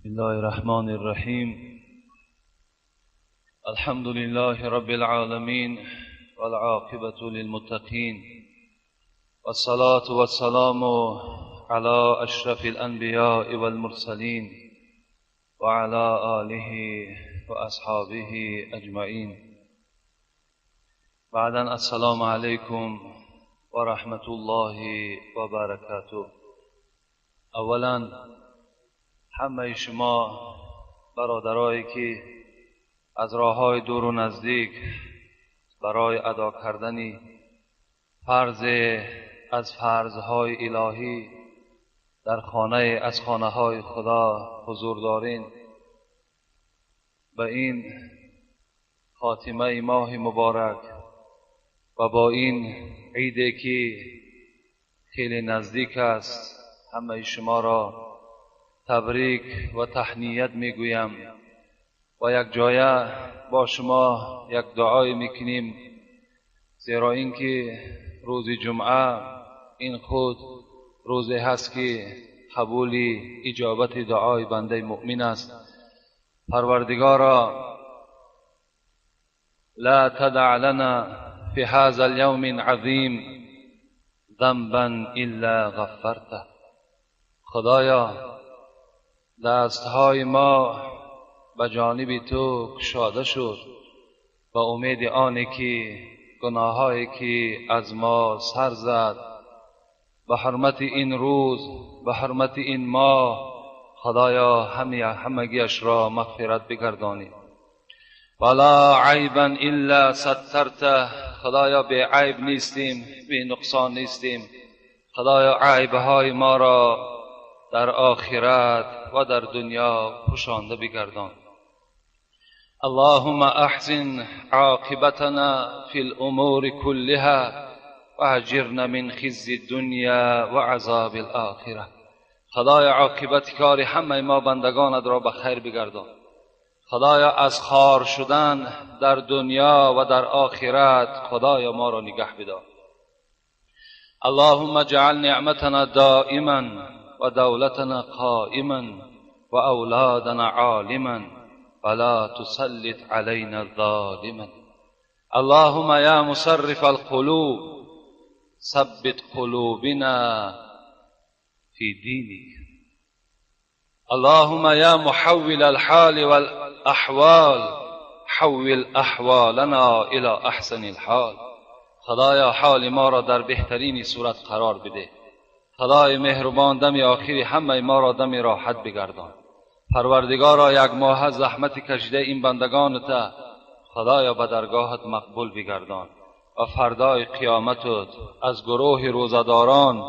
الله الرحمن الرحیم. الحمد لله رب العالمین والعاقبة للمتقین والصلاة والسلام على أشرف الأنبياء والمرسلين وعلى آله وأصحابه أجمعين. بعدا السلام عليكم ورحمة الله وبركاته. اولا همه شما برادرایی که از راه‌های دور و نزدیک برای ادا کردن فرض از فرض‌های الهی در خانه از خانه‌های خدا حضور دارین، به این خاتمه ماه مبارک و با این عیدی که خیلی نزدیک است همه شما را تبریک و تهنیت میگویم و یک جایه با شما یک دعای میکنیم، زیرا اینکه روز جمعه این خود روزی هست که قبول اجابت دعای بنده مؤمن است. پروردگارا لا تدع لنا في هذا اليوم العظیم ذنبا الا غفرته. خدایا دستهای ما به جانب تو کشاده شد با امید آنی که گناهایی که از ما سر زد به حرمت این روز، به حرمت این ماه، خدایا همگیش را مغفرت بگردانی. ولا عیبا الا سترته. خدایا بی عیب نیستیم، بی نقصان نیستیم. خدایا عیبهای ما را در آخرت و در دنیا پوشانده بگردان. اللهم احسن عاقبتنا فی الامور كلها واجرنا من خزي الدنیا و عذاب الاخره. خدایا عاقبت کار همه ما بندگانت را به خیر بگردان. خدایا از خوار شدن در دنیا و در آخرت خدایا ما را نگه بدار. اللهم اجعل نعمتنا دائما و دولتنا قائما و اولادنا عالما ولا تسلط علينا ظالما. اللهم يا مصرف القلوب ثبت قلوبنا في دينك. اللهم يا محول الحال والأحوال حول أحوالنا إلى أحسن الحال. خدایا حال ما را در بهترین صورت قرار بده. خدای مهربان دم آخری همه ما را دم راحت بگردان. پروردگارا یک ماه زحمت کشیده این بندگان تا خدایا به درگاهت مقبول بگردان و فردای قیامتت از گروه روزه‌داران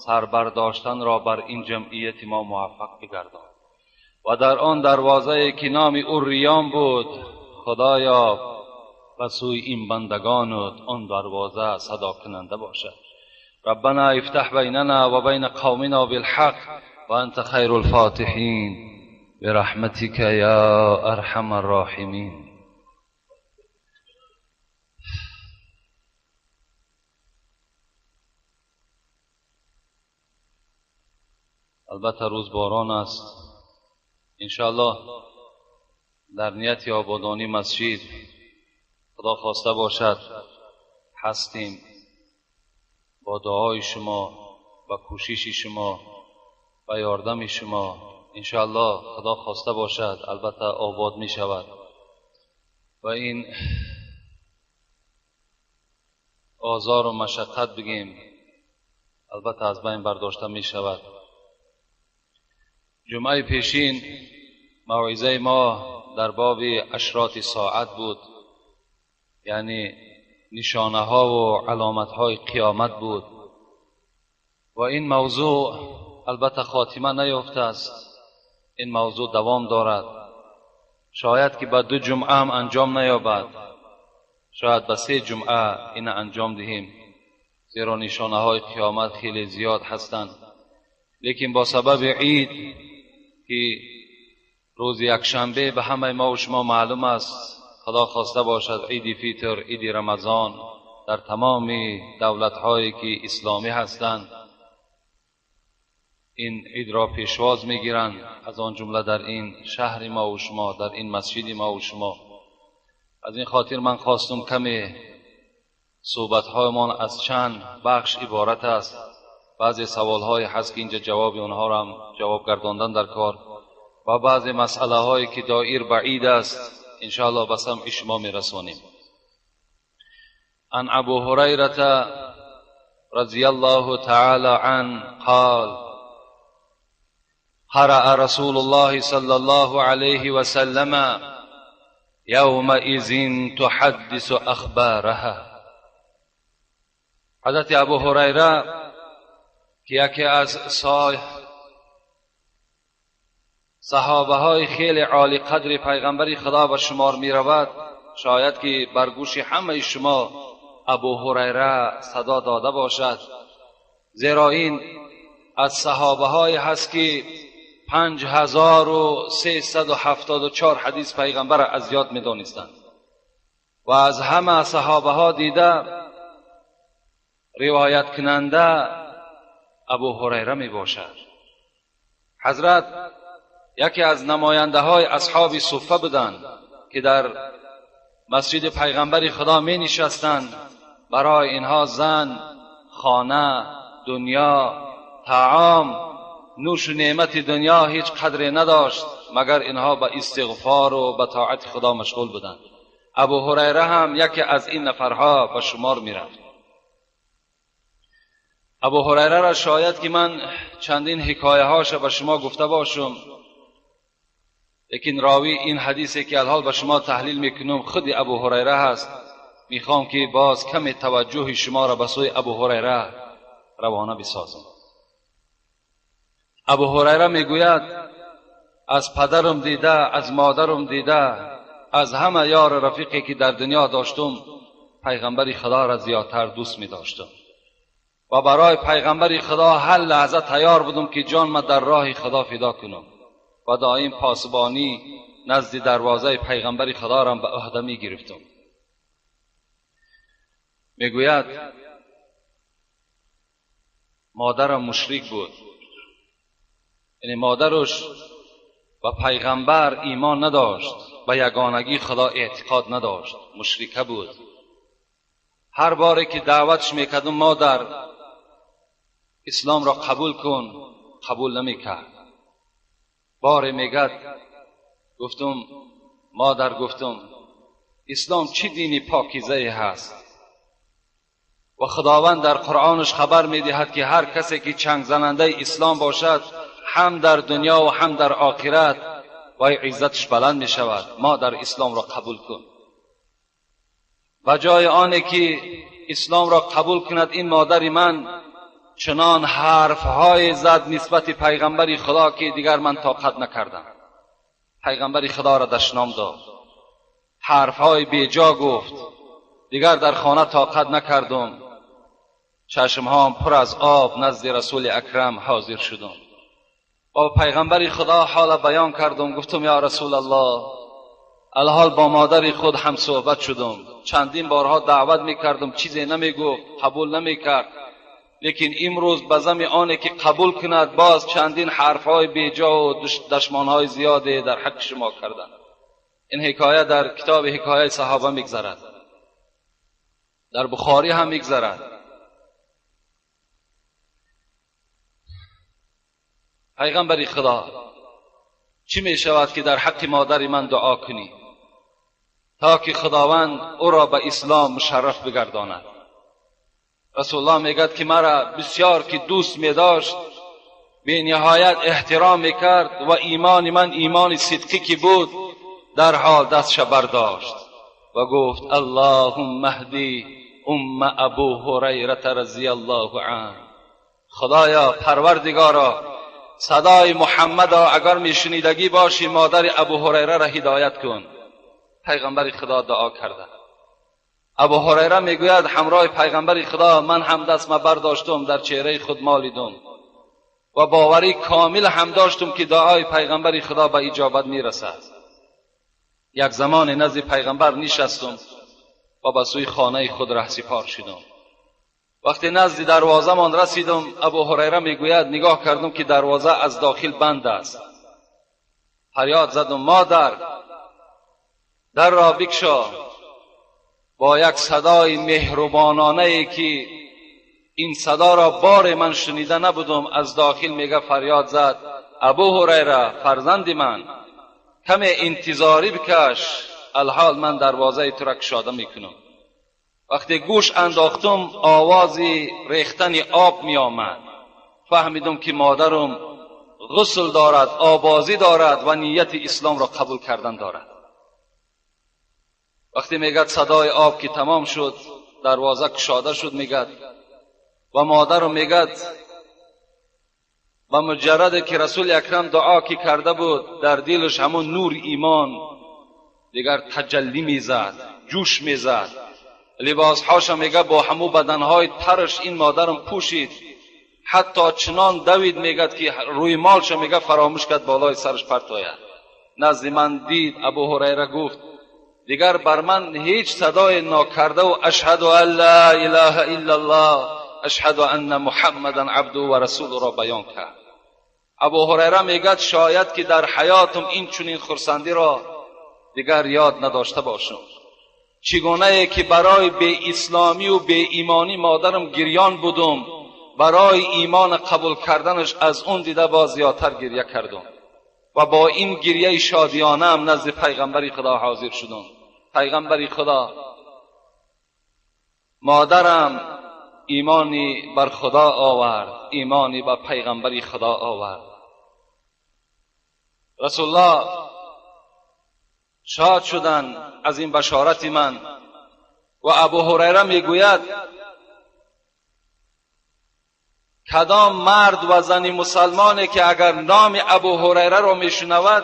سر برداشتن را بر این جمعیت ما موفق بگردان و در آن دروازه که نام او ریان بود خدایا به سوی این بندگانت آن دروازه صدا کننده باشد. ربنا افتح بیننا و بین قومنا بالحق و انت خیر الفاتحین برحمتك یا ارحم الراحمین. البته روز باران است. انشاءالله در نیت آبادانی مسجد خدا خواسته باشد هستیم. با دعای شما و کوشش شما و یاردم شما انشاءالله خدا خواسته باشد البته آباد می شود و این آزار و مشقت بگیم البته از بین برداشته می شود. جمعه پیشین موعظه ما در باب اشراط ساعت بود، یعنی نشانه ها و علامت های قیامت بود و این موضوع البته خاتمه نیافته است، این موضوع دوام دارد. شاید که به 2 جمعه هم انجام نیابد، شاید به 3 جمعه این انجام دهیم، زیرا نشانه های قیامت خیلی زیاد هستند. لیکن با سبب عید که روز یکشنبه به همه ما و شما معلوم است، خدا خواسته باشد عید فیتر، عید رمضان در تمام دولت هایی که اسلامی هستند این عید را پیشواز میگیرند، از آن جمله در این شهر ما و شما، در این مسجد ما و شما. از این خاطر من خواستم کمی صحبت‌هایمان از چند بخش عبارت است. بعضی سوال‌های هست که اینجا جواب آنها را هم جواب گرداندن در کار و بعضی مسئله هایی که دایر به عید است انشاءالله به سمع شما میرسانیم. عن ابو هریره رضی الله تعالی عنه قال قرأ رسول الله صلى الله عليه وسلم يومئذ تحدث اخبارها. حضرت ابو هریره که یکی از صحابه های خیلی عالی قدر پیغمبر خدا به شمار می رود، شاید که بر گوش همه شما ابو هریره صدا داده باشد، زیرا این از صحابه های هست که 5374 حدیث پیغمبر از یاد می دانستند و از همه صحابه ها دیده روایت کننده ابو هریره می باشد. حضرت یکی از نماینده های اصحاب صفه بودند که در مسجد پیغمبر خدا می نشستند. برای اینها زن، خانه، دنیا، طعام، نوش و نعمت دنیا هیچ قدری نداشت، مگر اینها به استغفار و به طاعت خدا مشغول بودند. ابو هریره هم یکی از این نفرها به شمار می رفت. ابو هریره را شاید که من چندین حکایه هاش به شما گفته باشم، لیکن راوی این حدیثی که الحال به شما تحلیل میکنم خود ابو هریره هست. میخوام که باز کم توجه شما را به سوی ابو هریره روانه بسازم. ابو هریره میگوید از پدرم دیده، از مادرم دیده، از همه یار رفیقی که در دنیا داشتم پیغمبر خدا را زیادتر دوست میداشتم و برای پیغمبر خدا هر لحظه تیار بودم که جان ما در راه خدا فدا کنم و دائم پاسبانی نزد دروازه پیغمبر خدا را به عهده می گرفتم. میگوید مادرم مشرک بود، یعنی مادرش و پیغمبر ایمان نداشت، به یگانگی خدا اعتقاد نداشت، مشرکه بود. هر باری که دعوتش میکردم مادر اسلام را قبول کن، قبول نمیکرد. باره میگد گفتم مادر، گفتم اسلام چی دینی پاکیزه هست و خداوند در قرآنش خبر میدهد که هر کسی که چنگ زننده اسلام باشد هم در دنیا و هم در آخرت و عزتش بلند میشود. مادر اسلام را قبول کن. و جای آنه که اسلام را قبول کند این مادر من چنان حرفهای زد نسبت پیغمبر خدا که دیگر من طاقت نکردم. پیغمبر خدا را دشنام داد، حرفهای بیجا گفت، دیگر در خانه طاقت نکردم، چشمهام پر از آب نزد رسول اکرم حاضر شدم. با پیغمبر خدا حال بیان کردم، گفتم یا رسول الله الحال با مادر خود هم صحبت شدم، چندین بارها دعوت میکردم، چیزی نمیگفت، قبول نمیکرد، لیکن امروز به زم آنه که قبول کند باز چندین حرفهای بیجا و دشمانهای زیاده در حق شما کردند. این حکایه در کتاب حکایه صحابه میگذرد، در بخاری هم میگذرد. پیغمبر خدا چی میشود که در حق مادر من دعا کنی تا که خداوند او را به اسلام مشرف بگرداند؟ رسول الله میگد که مرا بسیار که دوست میداشت، به نهایت احترام میکرد و ایمان من ایمان صدقی که بود در حال دستش برداشت و گفت اللهم اهدی ام ابو هریره رضی الله عنه. خدایا پروردگارا صدای محمد را اگر میشنیدگی باشی مادر ابو هریره را هدایت کن. پیغمبر خدا دعا کرده. ابو هریره میگوید همراه پیغمبر خدا من هم دست ما برداشتم در چهره خود مالیدم و باوری کامل هم داشتم که دعای پیغمبر خدا به اجابت میرسد. یک زمان نزد پیغمبر نشستم و به سوی خانه خود رهسپار شدم وقتی نزد دروازه من رسیدم، ابو هریره میگوید نگاه کردم که دروازه از داخل بند است. فریاد زدم مادر، در را بکشا. با یک صدای مهربانانه ای که این صدا را بار من شنیده نبودم، از داخل میگه فریاد زد ابو هریره فرزند من، کم انتظاری بکش، الحال من دروازه تو را کشاده میکنم. وقتی گوش انداختم آواز ریختن آب می آمد. فهمیدم که مادرم غسل دارد، آبازی دارد و نیت اسلام را قبول کردن دارد. وقتی میگد صدای آب که تمام شد، دروازه کشاده شد میگد و مادرم میگد و مجرد که رسول اکرم دعا که کرده بود، در دلش همون نور ایمان دیگر تجلی میزد، جوش میزد. لباسهاش میگه با همو بدنهای ترش این مادرم پوشید، حتی چنان دوید میگد که روی مالش میگه فراموش کرد بالای سرش پرت آید. نزد من دید ابو هریره گفت دیگر بر من هیچ صدای ناکرده و اشهد ان لا اله الا الله اشهد ان محمدا عبده و رسول را بیان کرد. ابو هریره میگد شاید که در حیاتم این چنین خرسندی را دیگر یاد نداشته باشم. چگونه که برای بی اسلامی و بی ایمانی مادرم گریان بودم، برای ایمان قبول کردنش از اون دیده باز زیادتر گریه کردم و با این گریه شادیانه هم نزد پیغمبر خدا حاضر شدم. پیغمبر خدا، مادرم ایمانی بر خدا آورد، ایمانی بر پیغمبر خدا آورد. رسول الله شاد شدن از این بشارت من و ابو هریره میگوید کدام مرد و زن مسلمانی که اگر نام ابو هریره را میشنود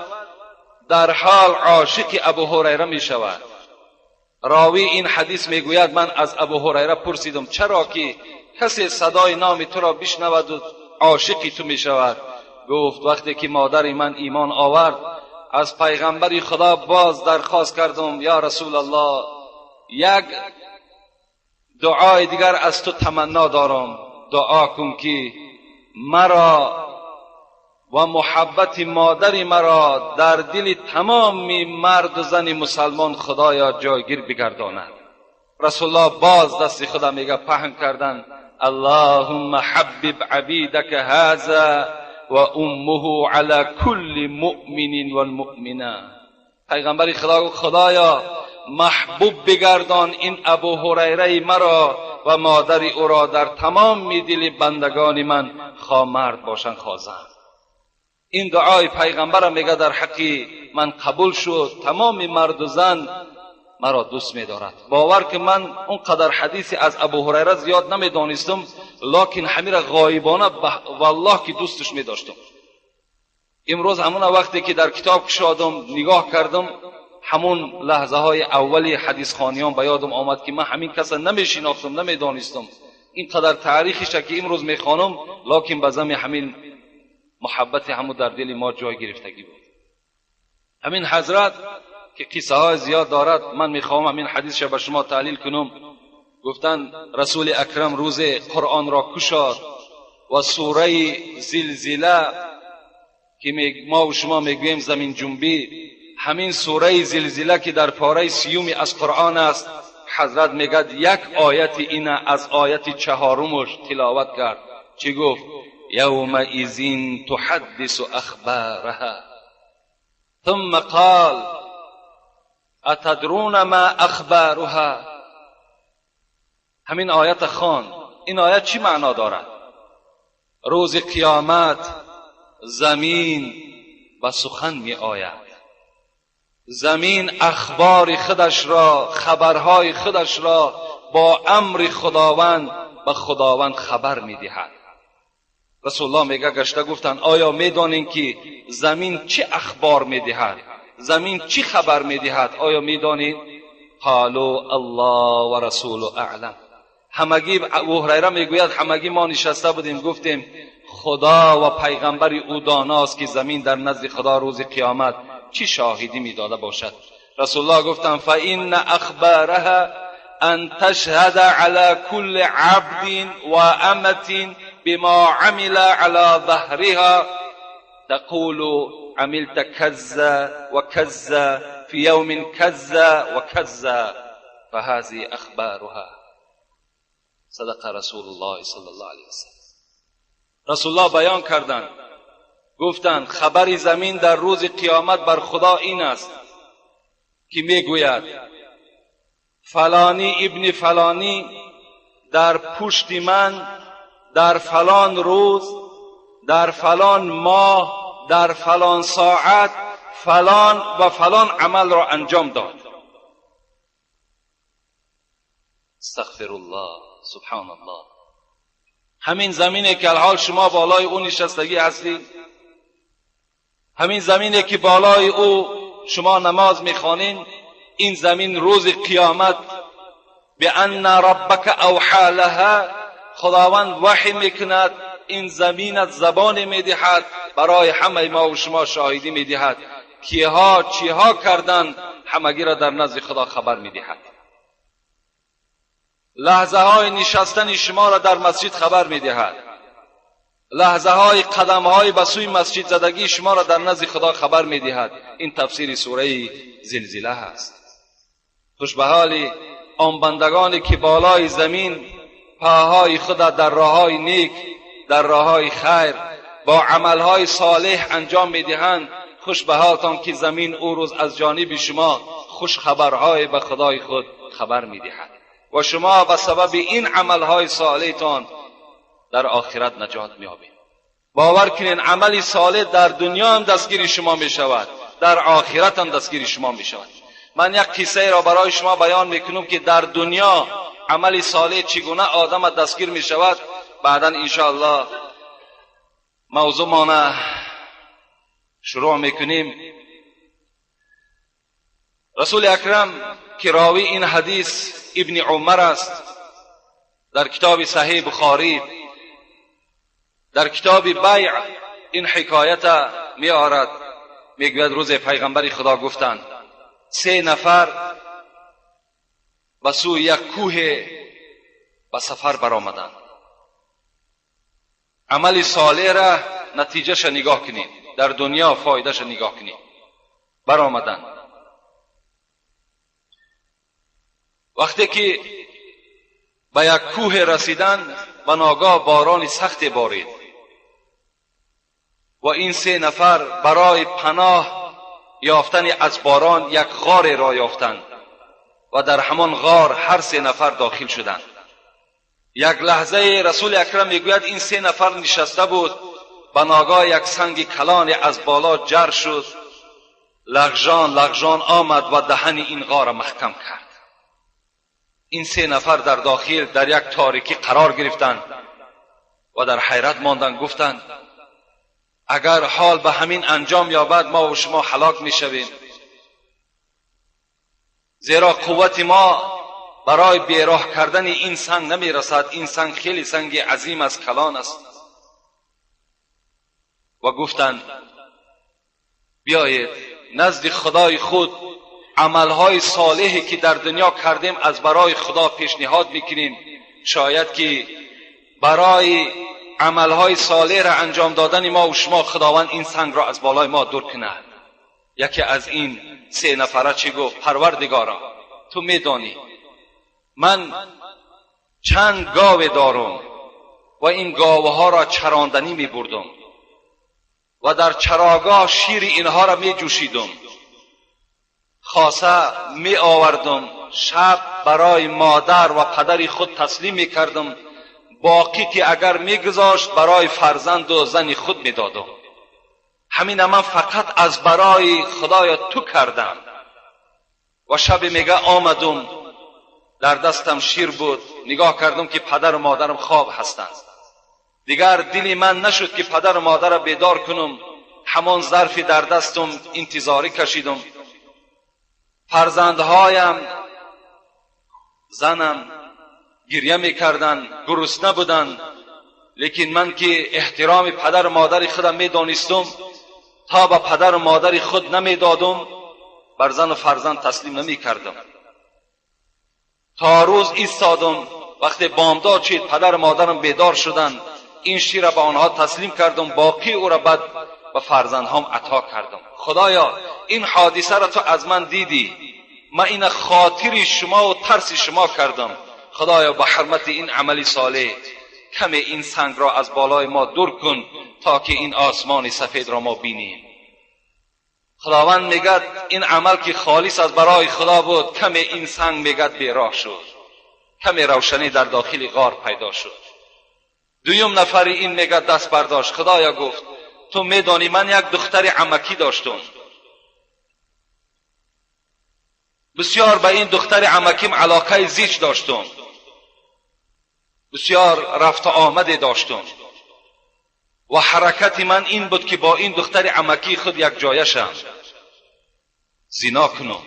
در حال عاشق ابو هریره میشود. راوی این حدیث میگوید من از ابو هریره پرسیدم چرا که کسی صدای نام تو را بشنود و عاشق تو میشود؟ گفت وقتی که مادر من ایمان آورد از پیغمبر خدا باز درخواست کردم یا رسول الله یک دعای دیگر از تو تمنا دارم، دعا کن که مرا و محبت مادر مرا در دل تمام مرد و زن مسلمان خدایا جایگیر بگرداند. رسول الله باز دست خدا میگه پهن کردن اللهم حبب عبیدک هذا و امه علی کل مؤمن والمؤمنه. پیغمبر خدا گفت خدایا محبوب بگردان این ابو هریره مرا و مادر او را در تمام دل بندگان من، خواه مرد باشند خواه زن. این دعای پیغمبر میگه در حقی من قبول شد، تمام مرد و زن مرا دوست می‌دارد. باور که من اونقدر حدیثی از ابو هریره زیاد نمیدانستم، لکن همین را غایبانه والله که دوستش می‌داشتم. امروز همون وقتی که در کتاب کشادم نگاه کردم، همون لحظه های اولی حدیث خوانیان به یادم آمد که من همین کس نمیشناختم، نمیدانستم. اینقدر تاریخش که امروز میخوانم، لکن به زمین همین محبت همون در دل ما جای گرفتگی بود. همین حضرت که قصه های زیاد دارد، من میخوام همین حدیث به شما تحلیل کنم. گفتن رسول اکرم روز قرآن را کشاد و سوره زلزله که ما و شما میگوییم زمین جنبی، همین سوره زلزله که در پاره سیومی از قرآن است، حضرت میگد یک آیت این از آیت چهارمش تلاوت کرد. چی گفت؟ یومئذ تحدث اخبارها ثم قال اتدرون ما اخبارها. همین آیت خوان. این آیت چی معنا دارد؟ روز قیامت زمین به سخن می آید، زمین اخبار خودش را، خبرهای خودش را با امر خداوند به خداوند خبر می دهد. رسول الله میگه گشته گفتن آیا میدانین که زمین چه اخبار می دهد؟ زمین چی خبر می دهد؟ آیا میدانین؟ قالوا الله و رسول اعلم. همگی ابو هریره میگوید همگی ما نشسته بودیم گفتیم خدا و پیغمبر او داناست که زمین در نزد خدا روز قیامت چی شاهدی میداده باشد. رسول الله گفتن فإن اخبارها أن تشهد على كل عبد وأمة بما عمل على ظهرها، تقول عملت كذا وكذا في يوم كذا وكذا، فهذه أخبارها. صدق رسول الله صلی الله علیه وسلم. رسول الله بیان کردند، گفتند خبر زمین در روز قیامت بر خدا این است که میگوید فلانی ابن فلانی در پشت من در فلان روز در فلان ماه در فلان ساعت فلان و فلان عمل را انجام داد. استغفر الله، سبحان الله. همین زمینه که الحال شما بالای او نشستگی هستید، همین زمینه که بالای او شما نماز میخوانین، این زمین روز قیامت به ان ربک اوحى لها، خداوند وحی میکند، این زمین از زبان میدهد، برای همه ما و شما شاهدی میدهد، کیها چیها کردند همگی را در نزد خدا خبر میدهد. لحظه های نشستن شما را در مسجد خبر میدهد، لحظه های قدم های به سوی مسجد زدگی شما را در نزد خدا خبر میدهد. این تفسیر سوره زلزله هست. خوش به حال آن بندگانی که بالای زمین پاهای خود در راههای نیک، در راههای خیر با عملهای صالح انجام میدهند. خوش به حالتان که زمین او روز از جانب شما خوش خبرهای به خدای خود خبر میدهد و شما به سبب این عملهای صالحتان در آخرت نجات میابید. باور کنین عمل صالح در دنیا هم دستگیری شما میشود، در آخرت هم دستگیری شما میشود. من یک قصه را برای شما بیان میکنم که در دنیا عمل صالح چگونه آدم دستگیر میشود. بعدا انشاءالله موضوع مانه شروع میکنیم. رسول اکرم که راوی این حدیث ابن عمر است، در کتاب صحیح بخاری در کتاب بیع این حکایت می آرد. میگوید روز پیغمبر خدا گفتند سه نفر به سوی یک کوه به سفر برآمدند. عمل صالح را نتیجهش نگاه کنید، در دنیا فایدهش نگاه کنید. برآمدند. وقتی که به یک کوه رسیدند و ناگاه باران سخت بارید و این سه نفر برای پناه یافتن از باران یک غار را یافتند و در همان غار هر سه نفر داخل شدند. یک لحظه رسول اکرم میگوید این سه نفر نشسته بود، به ناگاه یک سنگ کلان از بالا جر شد، لغژان لغژان آمد و دهن این غار محکم کرد. این سه نفر در داخل در یک تاریکی قرار گرفتند و در حیرت ماندند. گفتند اگر حال به همین انجام یابد ما و شما هلاک میشویم، زیرا قوت ما برای بیراه کردن این سنگ نمیرسد. این سنگ خیلی سنگ عظیم است، کلان است. و گفتند بیایید نزد خدای خود عملهای صالحی که در دنیا کردیم از برای خدا پیشنهاد میکنیم، شاید که برای عملهای صالح را انجام دادن ما و شما خداوند این سنگ را از بالای ما دور کند. یکی از این سه نفره چی گفت؟ پروردگارا تو میدانی من چند گاو دارم و این گاوها را چراندنی میبردم و در چراگاه شیر اینها را میجوشیدم، خاصه می آوردم، شب برای مادر و پدر خود تسلیم می کردم، باقی که اگر می گذاشت برای فرزند و زن خود می دادم. همین من فقط از برای خدایا تو کردم. و شب میگه آمدم، در دستم شیر بود، نگاه کردم که پدر و مادرم خواب هستند. دیگر دلی من نشد که پدر و مادر را بیدار کنم، همان ظرفی در دستم انتظاری کشیدم. فرزندهایم، زنم گریه میکردند، گرسنه بودند، لیکن من که احترام پدر و مادر خودم میدانستم، تا به پدر و مادر خود نمیدادم بر زن و فرزند تسلیم نمیکردم. تا روز ایستادم. وقتی بامداد شد پدر و مادرم بیدار شدند، این شیر را به آنها تسلیم کردم، باقی او را بعد به فرزندهام عطا کردم. خدایا این حادثه را تو از من دیدی، من این خاطری شما و ترس شما کردم. خدایا به حرمت این عمل صالح کمی این سنگ را از بالای ما دور کن تا که این آسمان سفید را ما بینیم. خداوند میگد این عمل که خالص از برای خدا بود، کمی این سنگ میگد بیراه شد، کمی روشنی در داخل غار پیدا شد. دویم نفری این میگد دست برداشت. خدایا گفت تو میدانی من یک دختر عمکی داشتم، بسیار به این دختر عمکیم علاقه زیچ داشتم، بسیار رفت آمده داشتم و حرکت من این بود که با این دختر عمکی خود یک جایه شم، زنا کنم.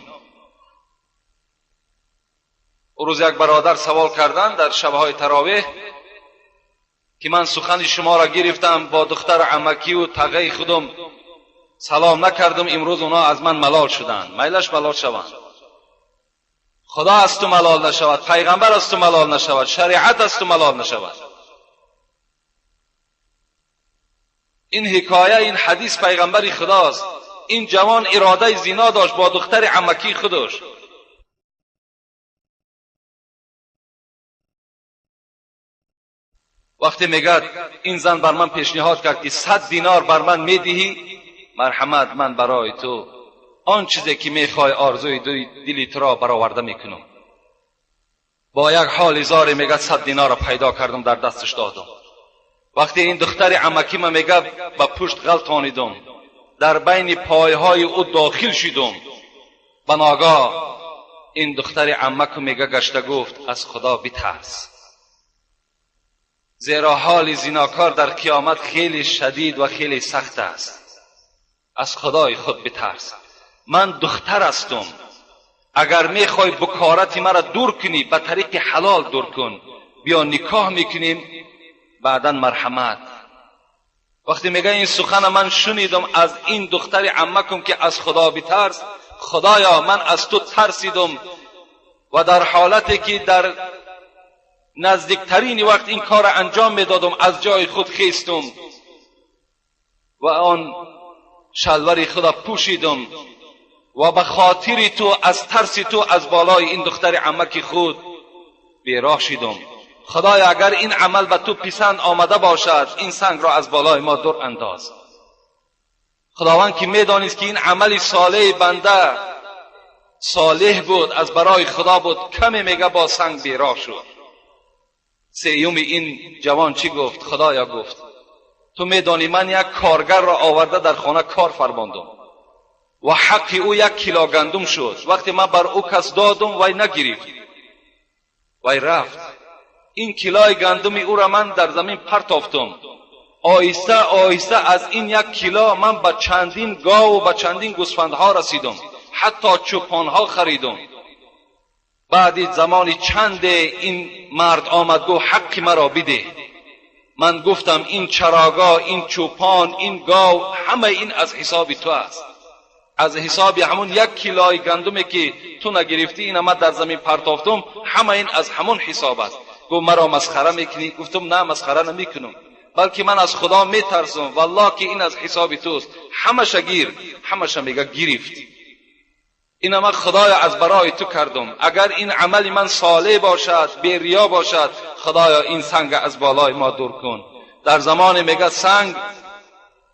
او روز یک برادر سوال کردن در شبهای تراویح که من سخن شما را گرفتم، با دختر عمکی و تغی خودم سلام نکردم، امروز اونا از من ملال شدند. میلش ملال شوند. خدا از تو ملال نشود، پیغمبر از تو ملال نشود، شریعت از تو ملال نشود. این حکایه، این حدیث پیغمبر خداست. این جوان اراده زنا داشت با دختر عمکی خودش. وقتی میگد این زن بر من پیشنهاد کرد که 100 دینار بر من میدهی، مرحمت من برای تو آن چیزی که میخوای آرزوی دلی تو را برآورده میکنم. با یک حال زاری میگد 100 دینار را پیدا کردم، در دستش دادم. وقتی این دختر عمکی من میگه به پشت غلطانیدم، در بین پایهای او داخل شدم. به ناگاه این دختر عمک میگه گشته گفت از خدا بترس، زیرا حال زیناکار در قیامت خیلی شدید و خیلی سخت است. از خدای خود بترس. من دختر هستم، اگر میخوای بکارت مرا دور کنی به طریق حلال دور کن، بیا نکاح میکنیم بعدا مرحمت. وقتی میگه این سخن من شنیدم از این دختر عمکم که از خدا بترس، خدایا من از تو ترسیدم و در حالتی که در نزدیکترین وقت این کار انجام میدادم از جای خود خیستم و آن شلوار خدا پوشیدم و به خاطر تو از ترس تو از بالای این دختر عمک خود بیراه شدم. خدایا اگر این عمل به تو پسند آمده باشد این سنگ را از بالای ما دور انداز. خداوند که میدانست که این عمل صالح بنده صالح بود، از برای خدا بود، کمی میگه با سنگ بیراه شد. سیوم این جوان چی گفت؟ خدایا گفت تو میدانی من یک کارگر را آورده در خانه کار فرماندم و حق او 1 کیلو گندم شد. وقتی من بر او کس دادم وی نگرفت، وی رفت. این کیلوی گندم او را من در زمین پرتافتم. آهسته آهسته از این 1 کیلو من به چندین گاو و به چندین گوسفندها رسیدم، حتی چوپانها خریدم. بعد زمانی چند این مرد آمد گفت حق مرا بده. من گفتم این چراگاه، این چوپان، این گاو، همه این از حساب تو است، از حساب همون 1 کیلوی گندمی که تو نگرفتی این من در زمین پرتافتم، همه این از همون حساب است. گفت مرا مسخره میکنی؟ گفتم نه مسخره نمیکنم، بلکه من از خدا میترسم، والله که این از حساب توست. همش گیر، همش میگه گرفت. این من خدایا از برای تو کردم، اگر این عمل من صالح باشد، بی ریا باشد، خدایا این سنگ از بالای ما دور کن. در زمان میگه سنگ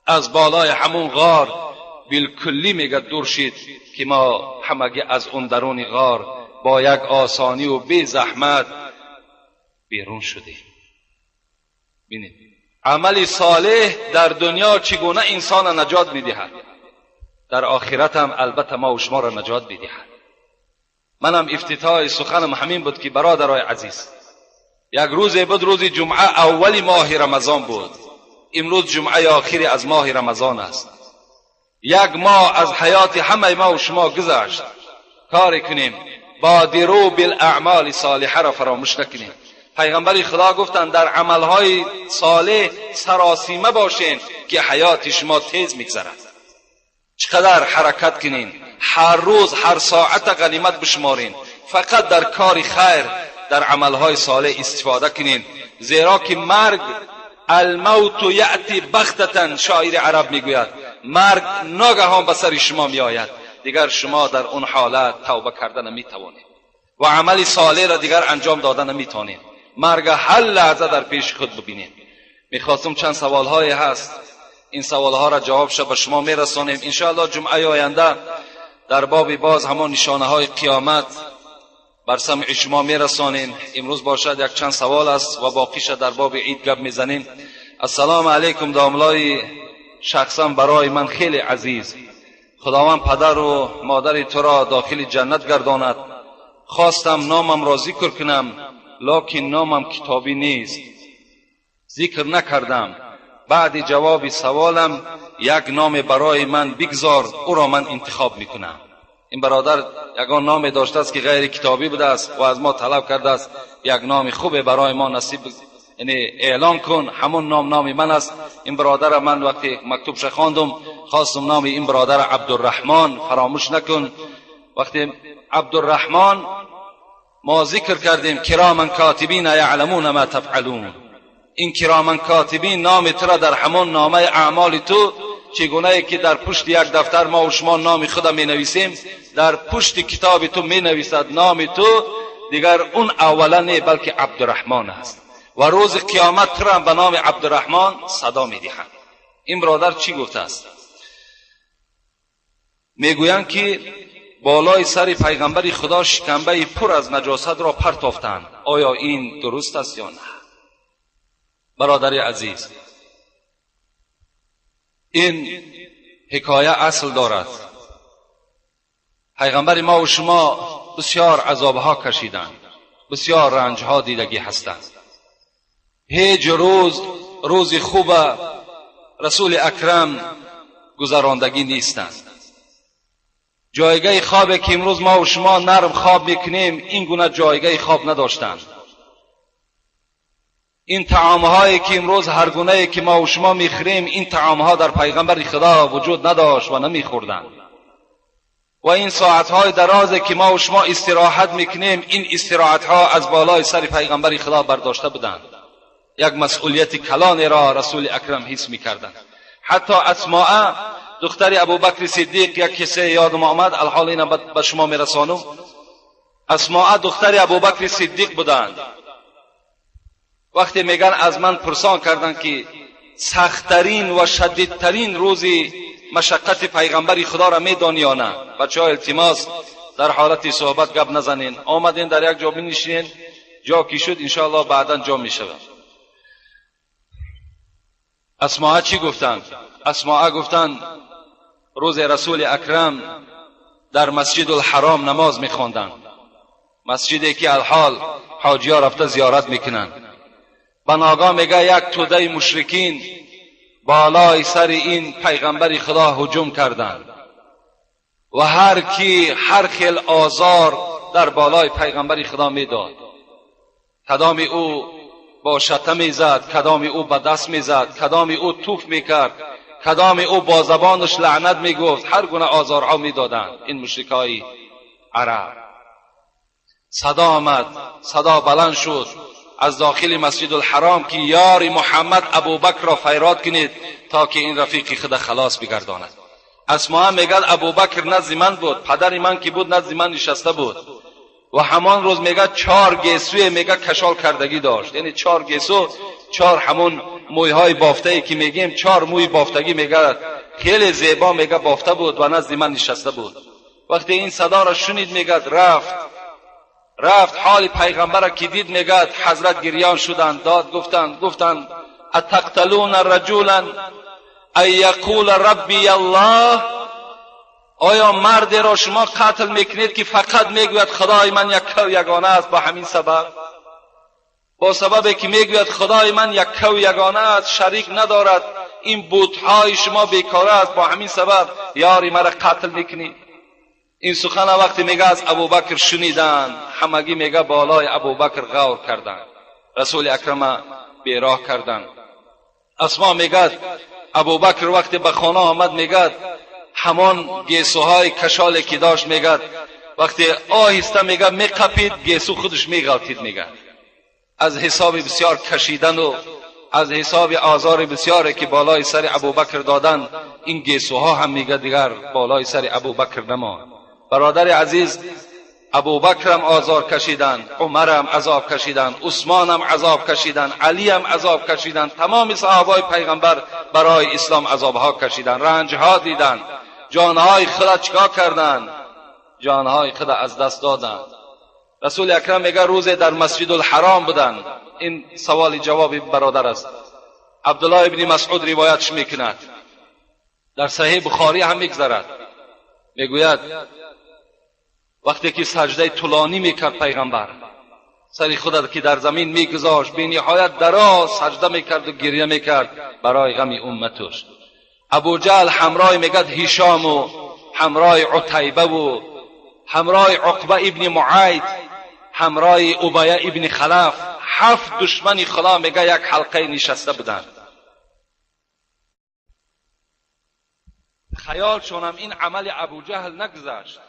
از بالای همون غار بالکلی میگه دور شد که ما همگی از اون درون غار با یک آسانی و بی زحمت بیرون شدیم. ببینید عمل صالح در دنیا چگونه انسان نجات میدهد، در آخرت هم البته ما و شما را نجات میدهد. منم افتتاح سخنم همین بود که برادرای عزیز، یک روز بود، روز جمعه اول ماه رمضان بود. امروز جمعه آخری از ماه رمضان است. یک ماه از حیات همه ما و شما گذشت. کار کنیم بادروا بالاعمال صالحه را فراموش نکنیم. پیغمبر خدا گفتند در عملهای صالح سراسیمه باشین که حیات شما تیز میگذرد. چقدر حرکت کنین، هر روز هر ساعت غنیمت بشمارین. فقط در کار خیر، در عملهای صالح استفاده کنین، زیرا که مرگ، الموت یأتی بغتة، شاعر عرب میگوید مرگ ناگهان به سر شما میآید، دیگر شما در اون حالت توبه کرده نمیتوانید و عمل صالح را دیگر انجام داده نمیتوانید. مرگ هر لحظه در پیش خود ببینید. میخواستم چند سوالهای هست، این سوالها را جوابش به شما میرسانیم انشاءالله. جمعه آینده در باب باز همان نشانه های قیامت بر سمع شما میرسانیم. امروز باشد یک چند سوال است و باقیش در باب عید گپ میزنیم. السلام علیکم داملای شخصا برای من خیلی عزیز، خداوند پدر و مادر تو را داخل جنت گرداند. خواستم نامم را ذکر کنم، لکن نامم کتابی نیست، ذکر نکردم. بعد جواب سوالم یک نام برای من بگذار، او را من انتخاب میکنم. این برادر یگان نام داشته است که غیر کتابی بوده است و از ما طلب کرده است یک نام خوب برای ما نصیب، یعنی اعلان کن، همون نام نام من است. این برادر من وقتی مکتوبش خواندم خواستم نام این برادر عبدالرحمن فراموش نکن. وقتی عبدالرحمن ما ذکر کردیم کراما کاتبین یعلمون ما تفعلون، این کراما کاتبین نام تو را در همان نامه اعمال تو، چگونه که در پشت یک دفتر ما و شما نام خود می نویسیم، در پشت کتاب تو می نویسد نام تو، دیگر اون اولا نه بلکه عبدالرحمن است و روز قیامت تو را به نام عبدالرحمن صدا می دهند. این برادر چی گفته است؟ میگویند که بالای سر پیغمبر خدا شکمبه پر از نجاست را پرتافتند، آیا این درست است یا نه؟ برادر عزیز، این حکایه اصل دارد. پیغمبر ما و شما بسیار عذابها کشیدند، بسیار رنجها دیدگی هستند. هیچ روز روز خوب رسول اکرم گذراندگی نیستند. جایگاه خواب که امروز ما و شما نرم خواب میکنیم، این گونه جایگاه خواب نداشتند. این طعامهایی که امروز هر گونه که ما و شما میخوریم، این طعامها در پیغمبر خدا وجود نداشت و نمیخوردند. و این ساعتهای درازی که ما و شما استراحت میکنیم، این استراحتها از بالای سر پیغمبر خدا برداشته بودند. یک مسئولیت کلانی را رسول اکرم حس میکردند. حتی اسماء دختر ابوبکر صدیق، یک قصه یادم آمد، الحال اینا به شما میرسانم. اسماء دختر ابوبکر صدیق بودند. وقتی میگن از من پرسان کردند که سختترین و شدیدترین روزی مشقت پیغمبر خدا را میدانی یا نه؟ بچه ها التماس، در حالت صحبت گپ نزنین، آمدین در یک جا بنشینین، جا کی شد انشاءالله بعدا جا میشود. اسماء چی گفتند؟ اسماء گفتند روز رسول اکرم در مسجد الحرام نماز میخواندند، مسجدی که الحال حاجی ها رفته زیارت میکنند. بناگاه میگه یک توده مشرکین بالای سر این پیغمبر خدا هجوم کردند و هر کی هر خیل آزار در بالای پیغمبر خدا میداد. کدام او با شته میزد، کدام او به دست میزد، کدام او توف میکرد، کدام او با زبانش لعنت میگفت، هر گونه آزارها میدادند این مشرکای عرب. صدا آمد، صدا بلند شد از داخل مسجد الحرام که یار محمد ابوبکر را فیراد کنید تا که این رفیق خود خلاص بگرداند. اسماء میگد ابوبکر نزد من بود، پدر من که بود نزد من نشسته بود و همان روز میگه 4 گیسوی میگه کشال کردگی داشت، یعنی 4 گیسو، 4 همون مویهای بافته ای که میگیم، 4 موی بافتگی میگه خیلی زیبا میگه بافته بود و نزد من نشسته بود. وقتی این صدا را شنید میگه رفت حال پیغمبر را که دید میگه حضرت گریان شدند، داد گفتند اتقتلون رجولا ان یقول ربی الله، آیا مرد را شما قتل میکنید که فقط میگوید خدای من یک و یگانه است؟ با همین سبب، با سبب که میگوید خدای من یک و یگانه است، شریک ندارد، این بتهای شما بیکاره است، با همین سبب یاری مرا قتل میکنید؟ این سخن وقتی میگه از ابوبکر شنیدن، همگی میگه بالای ابوبکر غور کردن، رسول اکرم بیراه کردن. اسما میگه ابوبکر وقتی به خانه آمد میگه همان گیسوهای کشالی که داشت میگه وقتی آهسته میگه میقپید گیسو خودش میغلطید. میگه از حساب بسیار کشیدن و از حساب آزار بسیاری که بالای سر ابوبکر دادن، این گیسوها هم میگه دیگر بالای سر ابوبکر نماند. برادر عزیز، ابوبکر هم آزار کشیدن، عمر هم عذاب کشیدن، عثمان هم عذاب کشیدن، علی هم عذاب کشیدن، تمام صحابای پیغمبر برای اسلام عذابها کشیدن، رنجها دیدن، جانهای خود چیکار کردن؟ جانهای خود از دست دادن. رسول اکرم میگه روز در مسجد الحرام بودن. این سوال جواب برادر است. عبدالله ابن مسعود روایتش میکند، در صحیح بخاری هم میگذرد. میگوید وقتی که سجده طولانی میکرد پیغمبر، سری خود که در زمین میگذاشت، به نهایت دراز سجده میکرد و گریه میکرد برای غم امتش. ابو جهل همراه میگد هشام و همراه عتیبه و همراه عقبه ابن معید، همراه ابیه ابن خلف، 7 دشمن خدا میگه یک حلقه نشسته بودند. خیالشون این عمل ابو جهل نگذشت.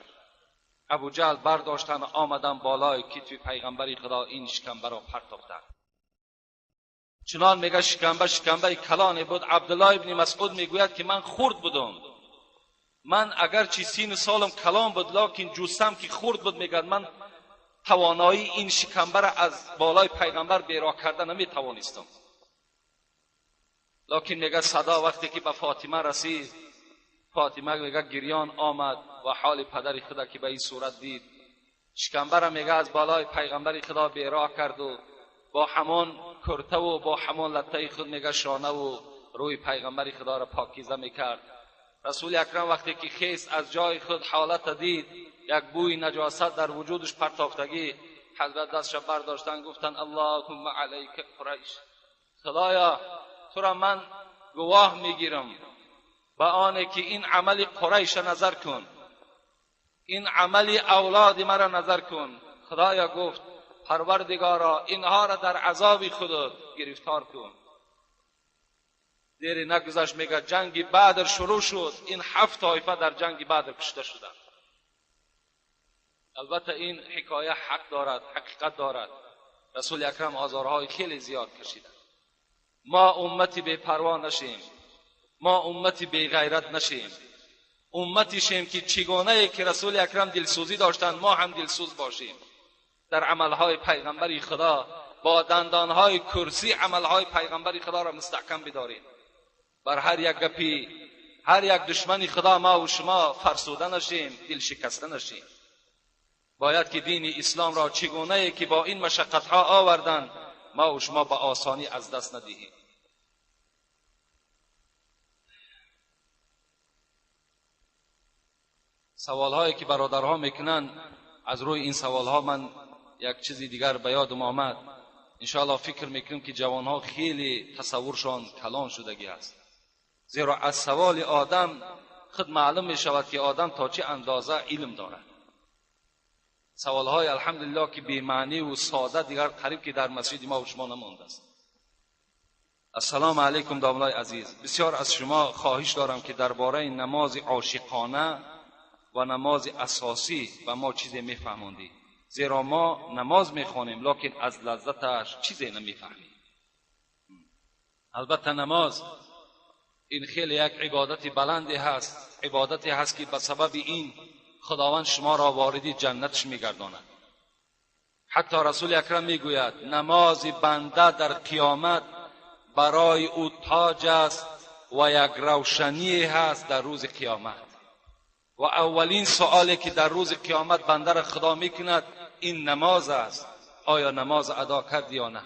ابو جهل برداشتن آمدن بالای کتف پیغمبر خدا، این شکمبه را پرتاختن. چنان میگه شکمبه کلانی بود. عبدالله ابن مسعود میگوید که من خرد بودم، من اگرچه سین سالم کلان بود لکن جسم که خرد بود، میگه من توانایی این شکمبه را از بالای پیغمبر بیراه کرده نمیتوانستم. لکن میگه صدا وقتی که به فاطمه رسید، فاطمه میگه گریان آمد و حال پدر خدا که به این صورت دید، شکمبه را میگه از بالای پیغمبر خدا بیراه کرد و با همان کرته و با همان لطه خود میگه شانه و روی پیغمبر خدا را پاکیزه میکرد. رسول اکرم وقتی که خیست از جای خود حالت دید، یک بوی نجاست در وجودش پرتافتگی، حضرت دستش برداشتن گفتن اللهم علیک قریش، خدایا تو را من گواه میگیرم به آنه که این عمل قریش نظر کن، این عمل اولاد مرا نظر کن. خدایا گفت پروردگارا اینها را در عذاب خودت گرفتار کن. دیری نگذشت میگه جنگ بدر شروع شد، این 7 طایفه در جنگ بدر کشته شدند. البته این حکایه حق دارد، حقیقت دارد. رسول اکرم آزارهای خیلی زیاد کشیدند. ما امتی بی پروا نشیم، ما امتی بی غیرت نشیم، امتی شیم که چگونه که رسول اکرم دلسوزی داشتند ما هم دلسوز باشیم. در عملهای پیغمبری خدا با دندانهای کرسی عملهای پیغمبری خدا را مستحکم بداریم. بر هر یک گپی، هر یک دشمنی خدا ما و شما فرسوده نشیم، دل شکسته نشیم. باید که دین اسلام را چگونه که با این مشقتها آوردن ما و شما با آسانی از دست ندهیم. سوالهایی که برادرها میکنن، از روی این سوالها من یک چیزی دیگر به یادم آمد. انشاءالله فکر میکنم که جوانها خیلی تصورشان کلان شدگی است، زیرا از سوال آدم خود معلوم میشود که آدم تا چه اندازه علم دارد. سوالهای الحمدلله که بی معنی و ساده دیگر قریب که در مسجد ما و شما نمانده است. السلام علیکم داملای عزیز، بسیار از شما خواهش دارم که درباره نماز عاشقانه و نماز اساسی به ما چیزی میفهماندی، زیرا ما نماز میخوانیم لکن از لذتش چیزی نمیفهمیم. البته نماز این خیلی یک عبادت بلندی هست، عبادتی هست که به سبب این خداوند شما را وارد جنتش میگرداند. حتی رسول اکرم میگوید نماز بنده در قیامت برای او تاج است و یک روشنی هست در روز قیامت. و اولین سوالی که در روز قیامت بنده را خدا میکند این نماز است، آیا نماز ادا کرد یا نه؟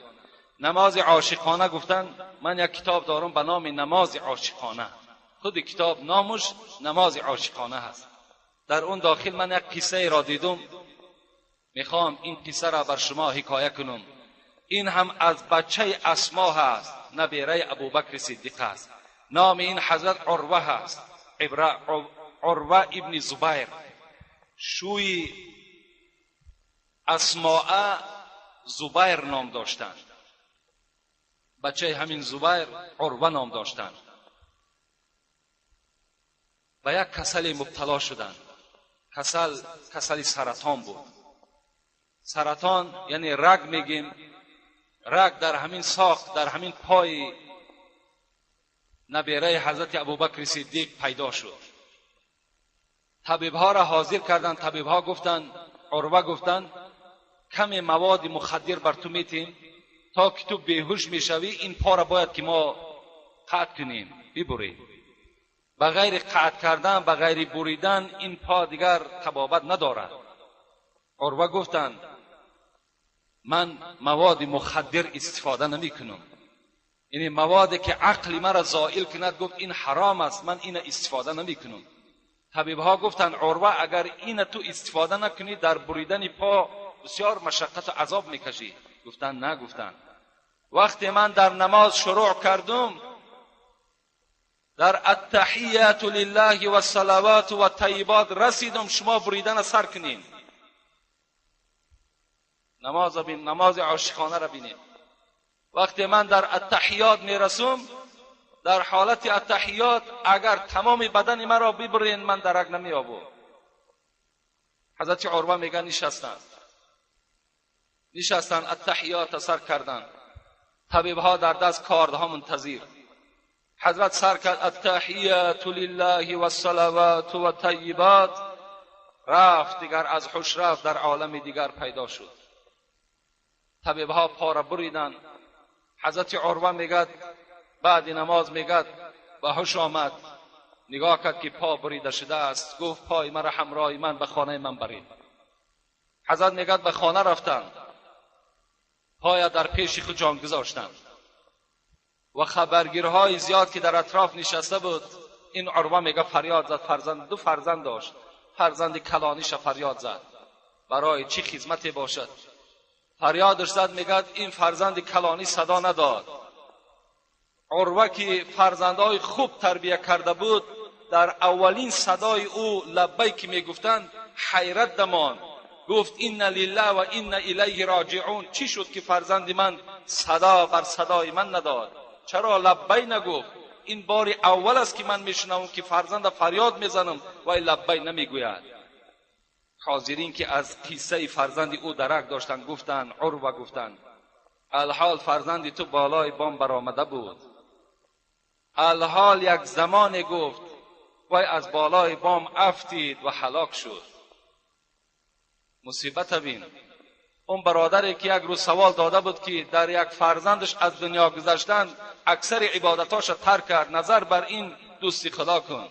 نماز عاشقانه گفتن، من یک کتاب دارم به نام نماز عاشقانه، خود کتاب نامش نماز عاشقانه هست. در اون داخل من یک قصه را دیدم، میخوام این قصه را بر شما حکایه کنم. این هم از بچه اسما هست، نبیره ابوبکر صدیق است. نام این حضرت عروه هست، عروه ابن زبیر. شوی اسماء زبیر نام داشتند، بچه همین زبیر عروه نام داشتند. و یک کسل مبتلا شدند. Касал касали саратон буд. Саратон яъне раг мегем, раг дар ҳамин соқ, дар ҳамин пои набераи ҳазрати Абубакри Сиддиқ пайдо шуд. Табибҳоро ҳозир карданд, табибҳо гуфтанд, Урва гуфтанд, каме маводи мухаддир бар ту метем, то ки ту беҳуш мешавӣ, ин пора бояд ки мо қатъ кунем, бибурем. Ба ғайри қатъ кардан, ба ғайри буридан ин по дигар табобат надорад. Урва гуфтанд, ман маводи мухаддир истифода намекунам. Яъне маводе ки ақли маро зоил кунад, гуфт ин ҳаром аст, ман ина истифода намекунам. Табибҳо гуфтанд, Урва, агар ина ту истифода накунӣ, дар буридани по бисёр машаққату азоб мекашӣ. Гуфтанд, на, гуфтанд. Вақте ман дар намоз шурӯъ кардум, дар аттаҳияту лиллаҳи вассалавату ваттайибот расидум, шумо буридана сар кунед. Намоз бин, намози ошиқонаро бинед. Вақте ман дар аттаҳиёт мерасум, дар ҳолати аттаҳиёт агар тамоми бадани маро бибурен, ман дарак намеёбам. Ҳазрати Урва мегӯянд, нишастанд. Нишастанд, аттаҳиётро сар карданд. Табибҳо дар даст кордҳо мунтазир. Ҳазрат сар кард аттаҳияту лиллаҳи вассалавату ваттайибот, рафт дигар аз ҳуш рафт, дар олами дигар пайдо шуд. Табибҳо пора буриданд. Ҳазрати Урва мегӯяд, баъди намоз мегӯяд, ба ҳуш омад, нигоҳ кард ки по бурида шудааст, гуфт пои маро ҳамроҳи ман ба хонаи ман баред. Ҳазрат мегӯяд, ба хона рафтанд, поя дар пеши худ ҷон гузоштанд ва хабаргирҳои зиёд ки дар атроф нишаста буд, ин Урва мегӯяд фарёд зад, фарзанд, ду фарзанд дошт, фарзанди калониша фарёд зад, барои чӣ хизмате бошад? Фарёдаш зад, мегӯяд ин фарзанди калонӣ садо надод. Урва ки фарзандҳои хуб тарбия карда буд, дар аввалин садои ӯ лаббай ки мегуфтанд, ҳайрат дамонд. Гуфт инна лиллаҳ ва инна илайҳи роҷиун. Чӣ шуд ки фарзанди ман садо бар садои ман надод? Чаро лаббай нагуфт? Ин бори аввал аст ки ман мешунавам ки фарзанда фарёд мезанам вай лаббай намегӯяд. Ҳозирин ки аз қиссаи фарзанди ӯ дарак доштанд, гуфтанд, Урва гуфтанд, алҳол фарзанди ту болои бом баромада буд. Алҳол як замоне гуфт, вай аз болои бом афтид ва ҳалок шуд. Мусибата бин. Он бародаре ки як рӯз савол дода буд ки дар як фарзандаш аз дунё гузаштан аксари ибодатҳоша тарк кард, назар бар ин дӯсти Худо кун,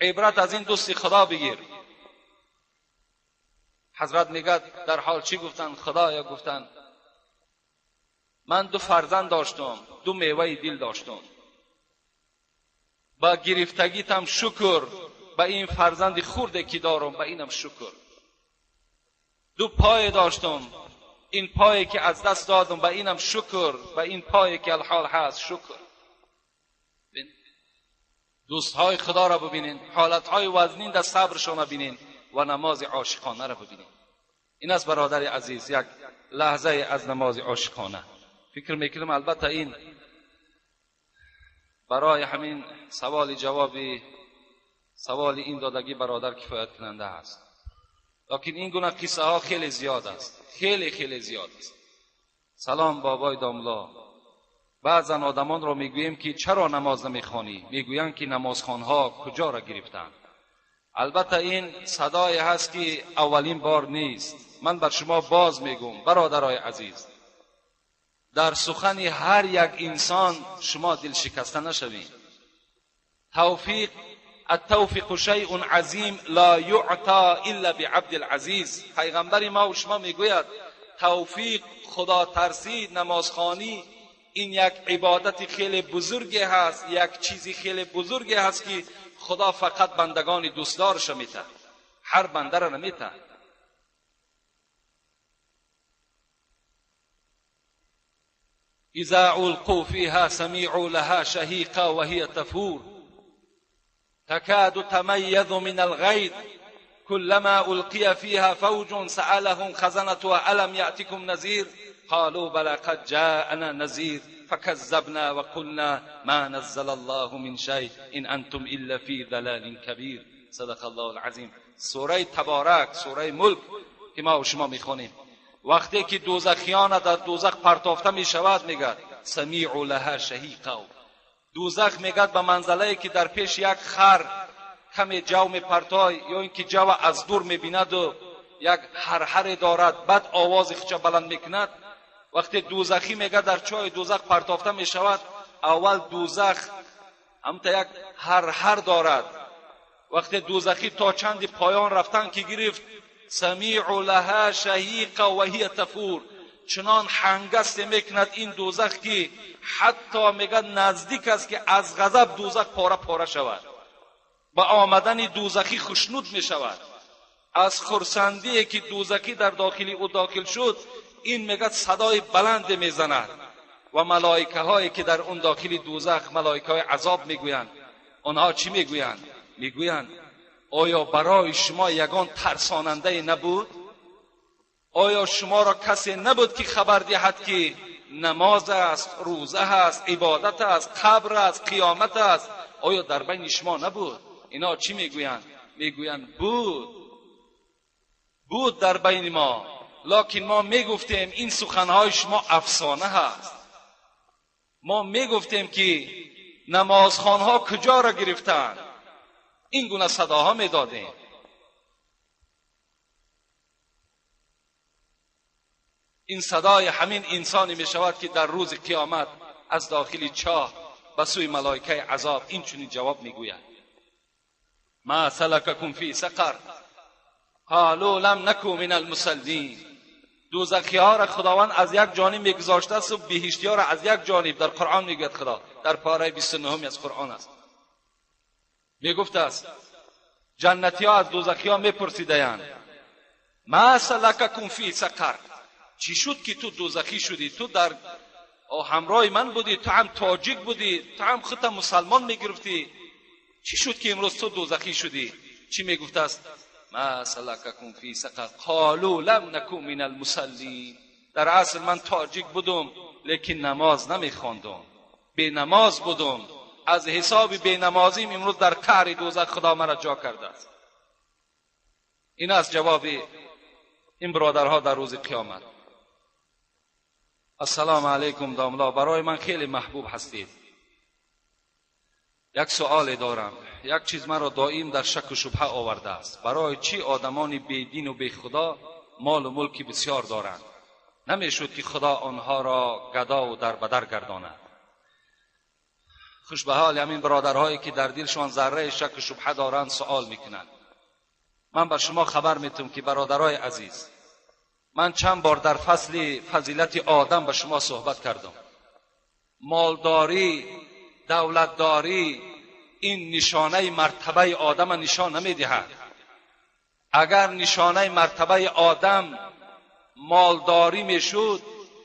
ибрат аз ин дӯсти Худо бигир. Ҳазрат мегӯяд, дар ҳол чӣ гуфтанд? Худоя, гуфтанд, ман ду фарзанд доштум, ду меваи дил доштум, ба гирифтагитам шукр, ба ин фарзанди хурде ки дорум, ба инам шукр. Ду пое доштум, ин пое ки аз даст додум, ба инам шукр, ба ин пое ки алҳол ҳаст шукр. Дӯстҳои Худоро бибинед, ҳолатҳои вазнин дар сабршонро бинед ва намози ошиқонаро бибинед. Ин аст, бародари азиз, як лаҳзае аз намози ошиқона. Фикр мекунам, албатта, ин барои ҳамин саволи ҷавоби саволи ин додагӣ бародар кифоят кунанда аст. Лекин ин гуна қиссаҳо хеле зиёд аст, хеле хеле зиёд аст. Салом, бобои домло. Баъзан одамонро мегӯем ки чаро намоз намехонӣ, мегӯянд ки намозхонҳо куҷоро гирифтанд. Албатта, ин садое ҳаст ки аввалин бор нест. Ман бар шумо боз мегӯм, бародарои азиз, дар сухани ҳар як инсон шумо дилшикаста нашавед. Тавфиқ, التوفیق شیء عظیم لا یعطا الا بعبد العزیز. پیغمبر ما و شما میگوید توفیق، خدا ترسی، نمازخوانی این یک عبادت خیلی بزرگی هست، یک چیزی خیلی بزرگی هست که خدا فقط بندگان دوستدارش میته، هر بنده را نمیته. اذا القوا فيها سمعوا لها شهيقا وهي تفور تكاد تميز من الغيظ كلما ألقي فيها فوج سألهم خزنتها ألم يأتكم نذير قالوا بلى قد جاءنا نذير فكذبنا وقلنا ما نزل الله من شيء إن أنتم إلا في ضلال كبير. صدق الله العظيم. سوره تبارک، سوره ملک که ما و شما میخوانیم. وقتی که دوزخیان در دوزخ پرتافته میشود میگه سمیع لها شهیقا. دوزخ میگه به منزله که در پیش یک خر کمی جو میپرتای یا اینکه جو از دور میبیند و یک هرهر دارد، بعد آواز خود بلند میکند. وقتی دوزخی میگه در چای دوزخ پرتافته میشود، اول دوزخ همتا یک هرهر دارد. وقتی دوزخی تا چند پایان رفتن که گرفت، سمیع لها شهیقا و هی تفور، چنان هنگست میکند این دوزخ که حتی میگه نزدیک است که از غضب دوزخ پاره پاره شود. با آمدن دوزخی خشنود میشود، از خرسندی که دوزخی در داخلی او داخل شد، این میگه صدای بلند میزند و ملائکه هایی که در اون داخل دوزخ، ملائکه های عذاب میگویند، آنها چی میگویند؟ میگویند آیا برای شما یگان ترساننده نبود؟ آیا شما را کسی نبود که خبر دهد که نماز است، روزه است، عبادت است، قبر است، قیامت است؟ آیا در بین شما نبود؟ اینا چی میگویند؟ میگویند بود، بود در بین ما، لکن ما میگفتیم این سخنهای شما افسانه هست. ما میگفتیم که نمازخوانها کجا را گرفتند؟ این گونه صداها میدادیم. این صدای همین انسانی میشود که در روز قیامت از داخل چاه به سوی ملائکه عذاب این چنین جواب میگوید: ما سلککم فی سقر قالوا لم نکو من المصلین. دوزخی ها را خداوند از یک جانب میگذاشته است و بهشتی ها را از یک جانب. در قرآن میگوید خدا، در پاره 29 از قرآن است، میگفت است جنتی ها از دوزخی ها میپرسیدند ما سلککم فی سقر، چی شد که تو دوزخی شدی؟ تو در همراه من بودی، تو هم تاجیک بودی، تو هم خودت مسلمان میگرفتی، چی شد که امروز تو دوزخی شدی؟ چی میگفت است؟ ما سلککم فی سقر قالوا لم نکو من المصلین. در اصل من تاجیک بودم لیکن نماز نمیخواندم، بی نماز بودم، از حساب بی نمازیم امروز در قعر دوزخ خدا مرا جا کرده است. این از جواب این برادرها در روز قیامت. السلام علیکم داملا، برای من خیلی محبوب هستید. یک سوال دارم، یک چیز من را دائم در شک و شبهه آورده است. برای چی آدمان بی دین و بی خدا مال و ملکی بسیار دارند؟ نمیشد که خدا آنها را گدا و در بدر گرداند؟ خوش به حال همین برادرهایی که در دلشان ذره شک و شبهه دارند سوال میکنند. من بر شما خبر میتم که برادرای عزیز، من چند بار در فصل فضیلت آدم به شما صحبت کردم. مالداری، دولتداری این نشانه مرتبه آدم نشان نمیدهد. اگر نشانه مرتبه آدم مالداری میشد،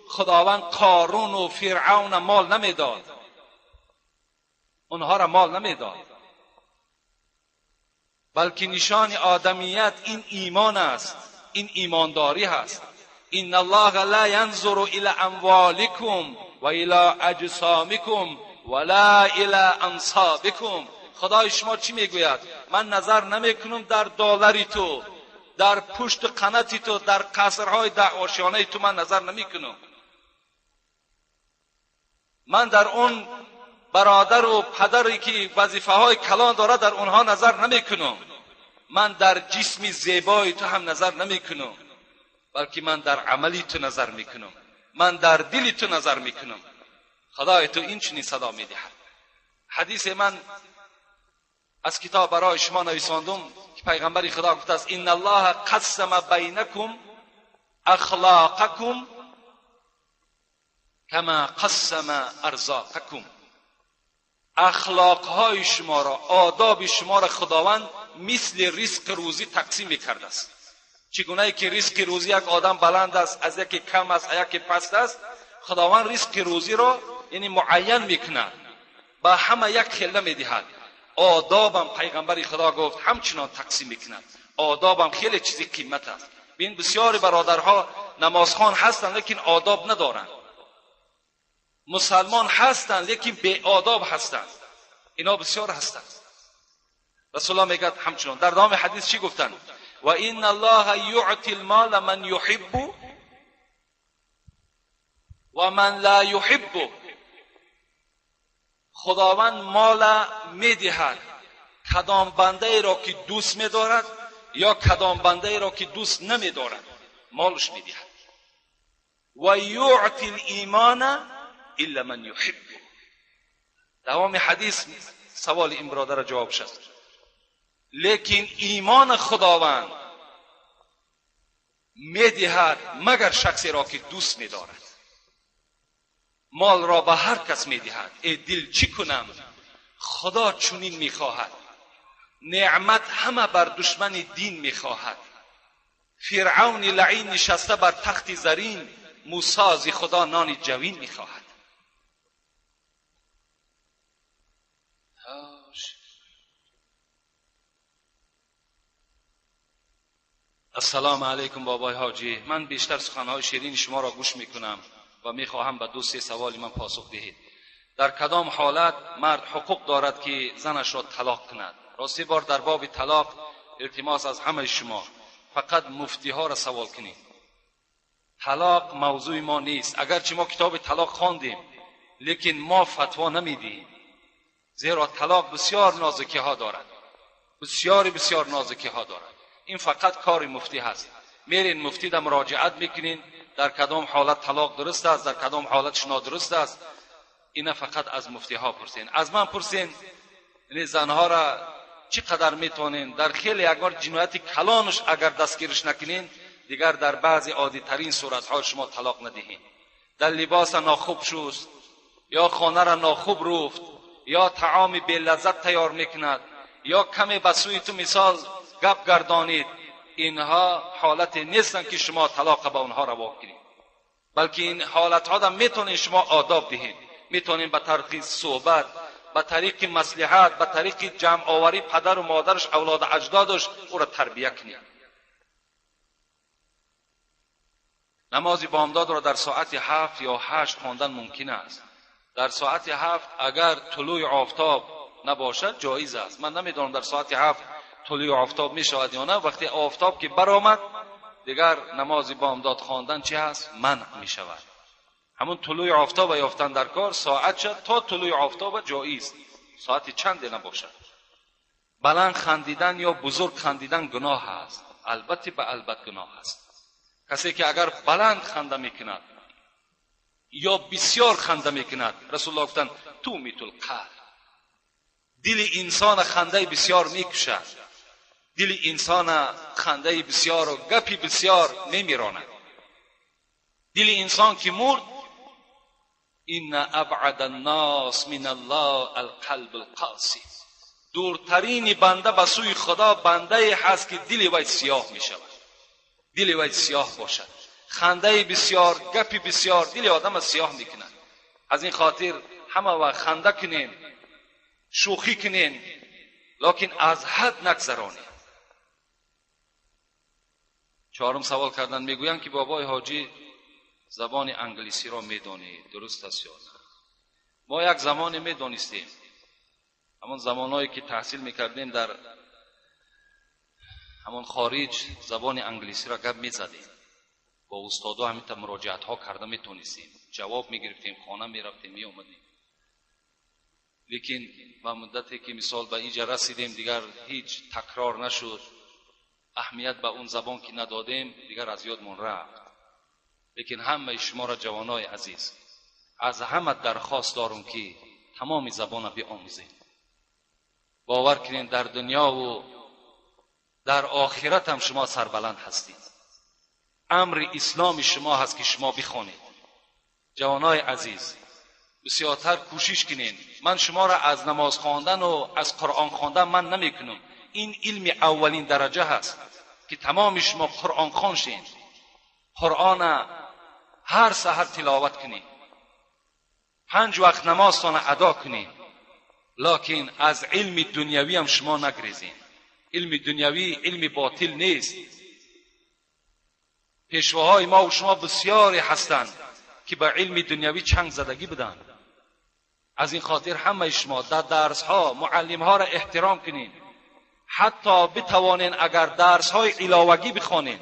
خداوند قارون و فرعون مال نمیداد، اونها را مال نمیداد، بلکه نشان آدمیت این ایمان است، این ایمانداری هست. ان الله لا ینظر الی اموالکم و الی اجسامکم ولا الی انصابکم. خدای شما چی میگوید؟ من نظر نمیکنم در دلاری تو، در پشت قناتی تو، در قصرهای در آشیانه تو من نظر نمیکنم. من در اون برادر و پدری که وظیفه های کلان داره در اونها نظر نمیکنم. من در جسم زیبای تو هم نظر نمیکنم، بلکه من در عملی تو نظر میکنم، من در دل تو نظر میکنم. خدای تو این چنین صدا میدهد. حدیث من از کتاب برای شما نویساندم که پیغمبر خدا گفته است ان الله قسم بینکم اخلاقکم کما قسم ارزاقکم. اخلاقهای شما را، آداب شما را خداوند مثل رزق روزی تقسیم میکرده است. چگونه که رزق روزی یک آدم بلند است، از یکی کم است، از یکی پست است، خداوند رزق روزی را یعنی معین میکند، به همه یک خله میدهد. آدابم پیغمبر خدا گفت همچنان تقسیم میکند. آدابم خیلی چیزی قیمت است. ببین بسیاری برادرها نمازخوان هستند لیکن آداب ندارند، مسلمان هستند لیکن بی آداب هستند. اینا بسیار هستند. رسول الله میگه همچنان در دوام حدیث چی گفتن؟ و ان الله یعطی المال من یحب و من لا یحب. خداوند مال میدهد کدام بنده ای را که دوست میدارد یا کدام بنده ای را که دوست نمیدارد، مالش میدهد. و یعطی الایمان الا من یحب. دوام حدیث سوال این برادر جواب شد. لیکن ایمان خداوند میدهد مگر شخصی را که دوست میدارد. مال را به هر کس میدهد. ای دل چی کنم، خدا چنین میخواهد. نعمت همه بر دشمن دین میخواهد. فرعون لعین نشسته بر تخت زرین، موسی از خدا نان جوین میخواهد. السلام علیکم بابای حاجی، من بیشتر سخنهای شیرین شما را گوش میکنم و میخواهم به 2-3 سوال من پاسخ دهید. در کدام حالت مرد حقوق دارد که زنش را طلاق کند؟ راستی بار در باب طلاق التماس از همه شما، فقط مفتی ها را سوال کنید. طلاق موضوع ما نیست، اگرچه ما کتاب طلاق خواندیم لیکن ما فتوا نمیدیم، زیرا طلاق بسیار نازکی ها دارد، بسیار بسیار نازکی ها دارد. این فقط کار مفتی هست. میرین مفتی در مراجعت میکنین، در کدام حالت طلاق درست است، در کدام حالتش نادرست است. اینا فقط از مفتی ها پرسین. از من پرسین یعنی زنها را چقدر میتونین در خیلی اگر جنایت کلانش اگر دستگیرش نکنین، دیگر در بعضی عادی ترین صورت ها شما طلاق ندهین. در لباس ناخوب شست، یا خانه را ناخوب رفت، یا طعام بی لذت تیار میکند، یا کمی به سوی تو مثال گپ گردانید، اینها حالت نیستن که شما طلاق به اونها روا کنید، بلکه این حالت ها میتونین شما آداب دهید، میتونین به طریق صحبت، به طریق مصلحت، به طریق جمع آوری پدر و مادرش، اولاد اجدادش، او را تربیه کنید. نماز بامداد را در ساعت 7 یا 8 خواندن ممکن است. در ساعت 7 اگر طلوع آفتاب نباشد جایز است. من نمیدانم در ساعت 7 طلوع آفتاب می شود یا نه. وقتی آفتاب که برآمد دیگر نماز بامداد خواندن چی هست؟ منع می شود. همون طلوع آفتاب یافتن در کار ساعت شد تا طلوع آفتاب جایز، ساعت چند نباشد. بلند خندیدن یا بزرگ خندیدن گناه است. البته به البته گناه است. کسی که اگر بلند خنده میکند یا بسیار خنده میکند، رسول الله گفتند تومیت القلب، دل انسان خنده بسیار میکشد، دل انسان خنده بسیار و گپی بسیار نمیراند. دل انسان که مرد، ان ابعد الناس من الله القلب القاسی، دورترین بنده به سوی خدا بنده هست که دل وی سیاه میشود، دل وی سیاه باشد. خنده بسیار، گپی بسیار دل آدم سیاه میکند. از این خاطر همه وقت خنده کنین، شوخی کنین، لکن از حد نگذرانید. چهارم سوال کردن، میگویند که بابای حاجی زبان انگلیسی را میدانید، درست است یا نه؟ ما یک زمانی میدانستیم، همان زمانهایی که تحصیل میکردیم در همان خارج زبان انگلیسی را گپ میزدیم، با استادا همینطور مراجعت ها کرده میتونستیم، جواب میگرفتیم، خانه میرفتیم میومدیم. لیکن با مدتی که مثال به اینجا رسیدیم دیگر هیچ تکرار نشد، اهمیت به اون زبان که ندادیم دیگر از یادمون رفت. لیکن همه شما را جوانای عزیز از همه درخواست دارم که تمام زبان را بیاموزید. باور کنین در دنیا و در آخرت هم شما سربلند هستید. امر اسلام شما هست که شما بخوانید. جوانای عزیز بسیارتر کوشش کنین. من شما را از نماز خواندن و از قرآن خواندن من نمیکنم. این علم اولین درجه هست که تمام شما قرآن خوان شین، قرآن هر سحر تلاوت کنین، 5 وقت نمازتان ادا کنین، لکن از علم دنیوی هم شما نگریزین. علم دنیوی علم باطل نیست. پیشواهای ما و شما بسیاری هستند که به علم دنیوی چنگ زدگی بدن. از این خاطر همه شما در درس ها معلم ها را احترام کنین. Ҳатто битавонен агар дарсҳои иловагӣ бихонен.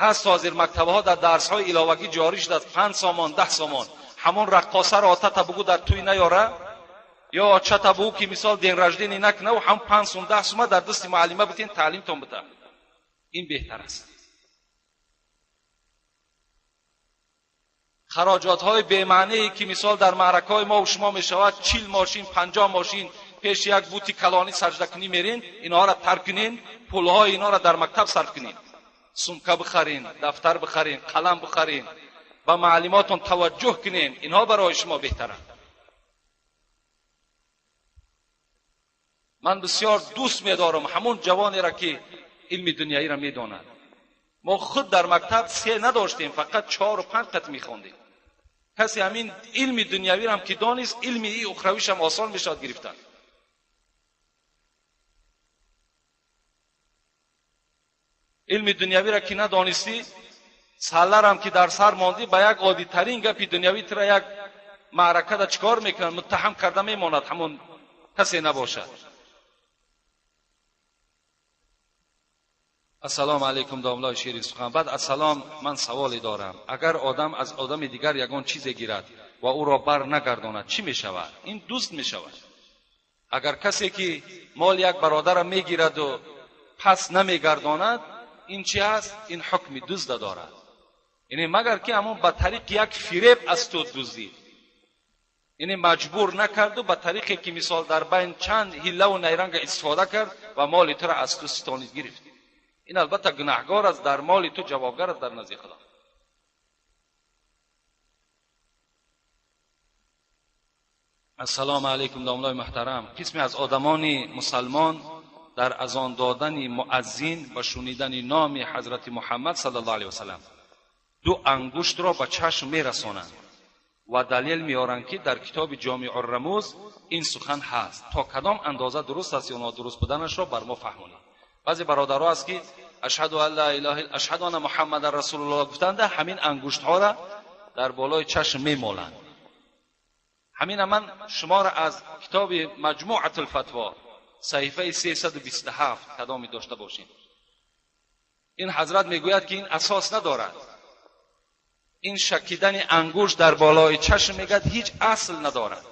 Ҳаст ҳозир мактабҳо дар дарсҳои иловагӣ ҷорӣ шудааст, 5 сомон, 10 сомон. Ҳамон раққосаро отата бугӯ дар тӯй наёра, ё очата бугӯ ки мисол день рождения накунаву ҳам 5 сум, 10 сума дар дасти муаллима битен таълимтон бита. Ин беҳтар аст. Хароҷотҳои бемаъние ки мисол дар маъракаҳои мо шумо мешавад, 40 мошин, 50 мошин пеш як бути калонӣ саҷдакунӣ мерин, инҳоро тарк кунин, пулҳои инҳоро дар мактаб сарф кунин. Сумка бихарин, дафтар бихарин, қалам бихарин, ба маълумотон таваҷҷӯҳ кунин, инҳо барои шумо беҳтаранд. Ман бисёр дӯст медорам ҳамон ҷавонеро ки илми дунявиро медонад. Мо худ дар мактаб 3 надоштем, фақат 4 ва 5 қат мехондем. Касе ҳамин илми дунявиро ҳам ки донист, илми ухравиш ҳам осон мешавад гирифтан. Илми дунявиро ки надонистӣ, салларам ки дар сар мондӣ, ба як оддитарин гапи дунявӣ тура як маъракада чикор мекунанд, муттаҳам карда мемонад, ҳамон касе набошад. Ассалому алайкум, домлаи ширин сухан. Баъд аз салом ман саволе дорам. Агар одам аз одами дигар ягон чизе гирад ва ӯро бар нагардонад, чӣ мешавад? Ин дузд мешавад. Агар касе ки мол як бародарро мегираду пас намегардонад, ин чи аст? Ин ҳукми дузда дорад. Яъне магар ки ҳамон ба тариқи як фиреб аз ту дуздид, яъне маҷбур накарду ба тариқе ки мисол дар байн чанд ҳиллаву найранга истифода кард ва моли туро аз ту ситонид гирифт. Ин албатта гунаҳгор аст, дар моли ту ҷавобгар аст дар назди Худо. Ассалому алайкум, домлаи муҳтарам. Қисме аз одамони мусалмон дар азон додани муаззин ва шунидани номи ҳазрати Муҳаммад саллаллоҳу алайҳи васаллам 2 ангуштро ба чашм мерасонанд ва далел меоранд ки дар китоби Ҷомеъ-ур-Румуз ин сухан ҳаст. То кадом андоза дуруст аст ё нодуруст буданашро бар мо фаҳмонед. Баъзе бародаро аст ки ашҳаду ан ла илаҳа илла ашҳаду анна муҳаммадан расулуллоҳ гуфтанда ҳамин ангуштҳоро дар болои чашм мемоланд. Ҳамина ман шуморо аз китоби Маҷмӯатул Фатво саҳифаи 327 кадоме дошта бошем. Ин ҳазрат мегӯяд ки ин асос надорад. Ин шакидани ангушт дар болои чашм мегӯяд ҳеҷ асл надорад.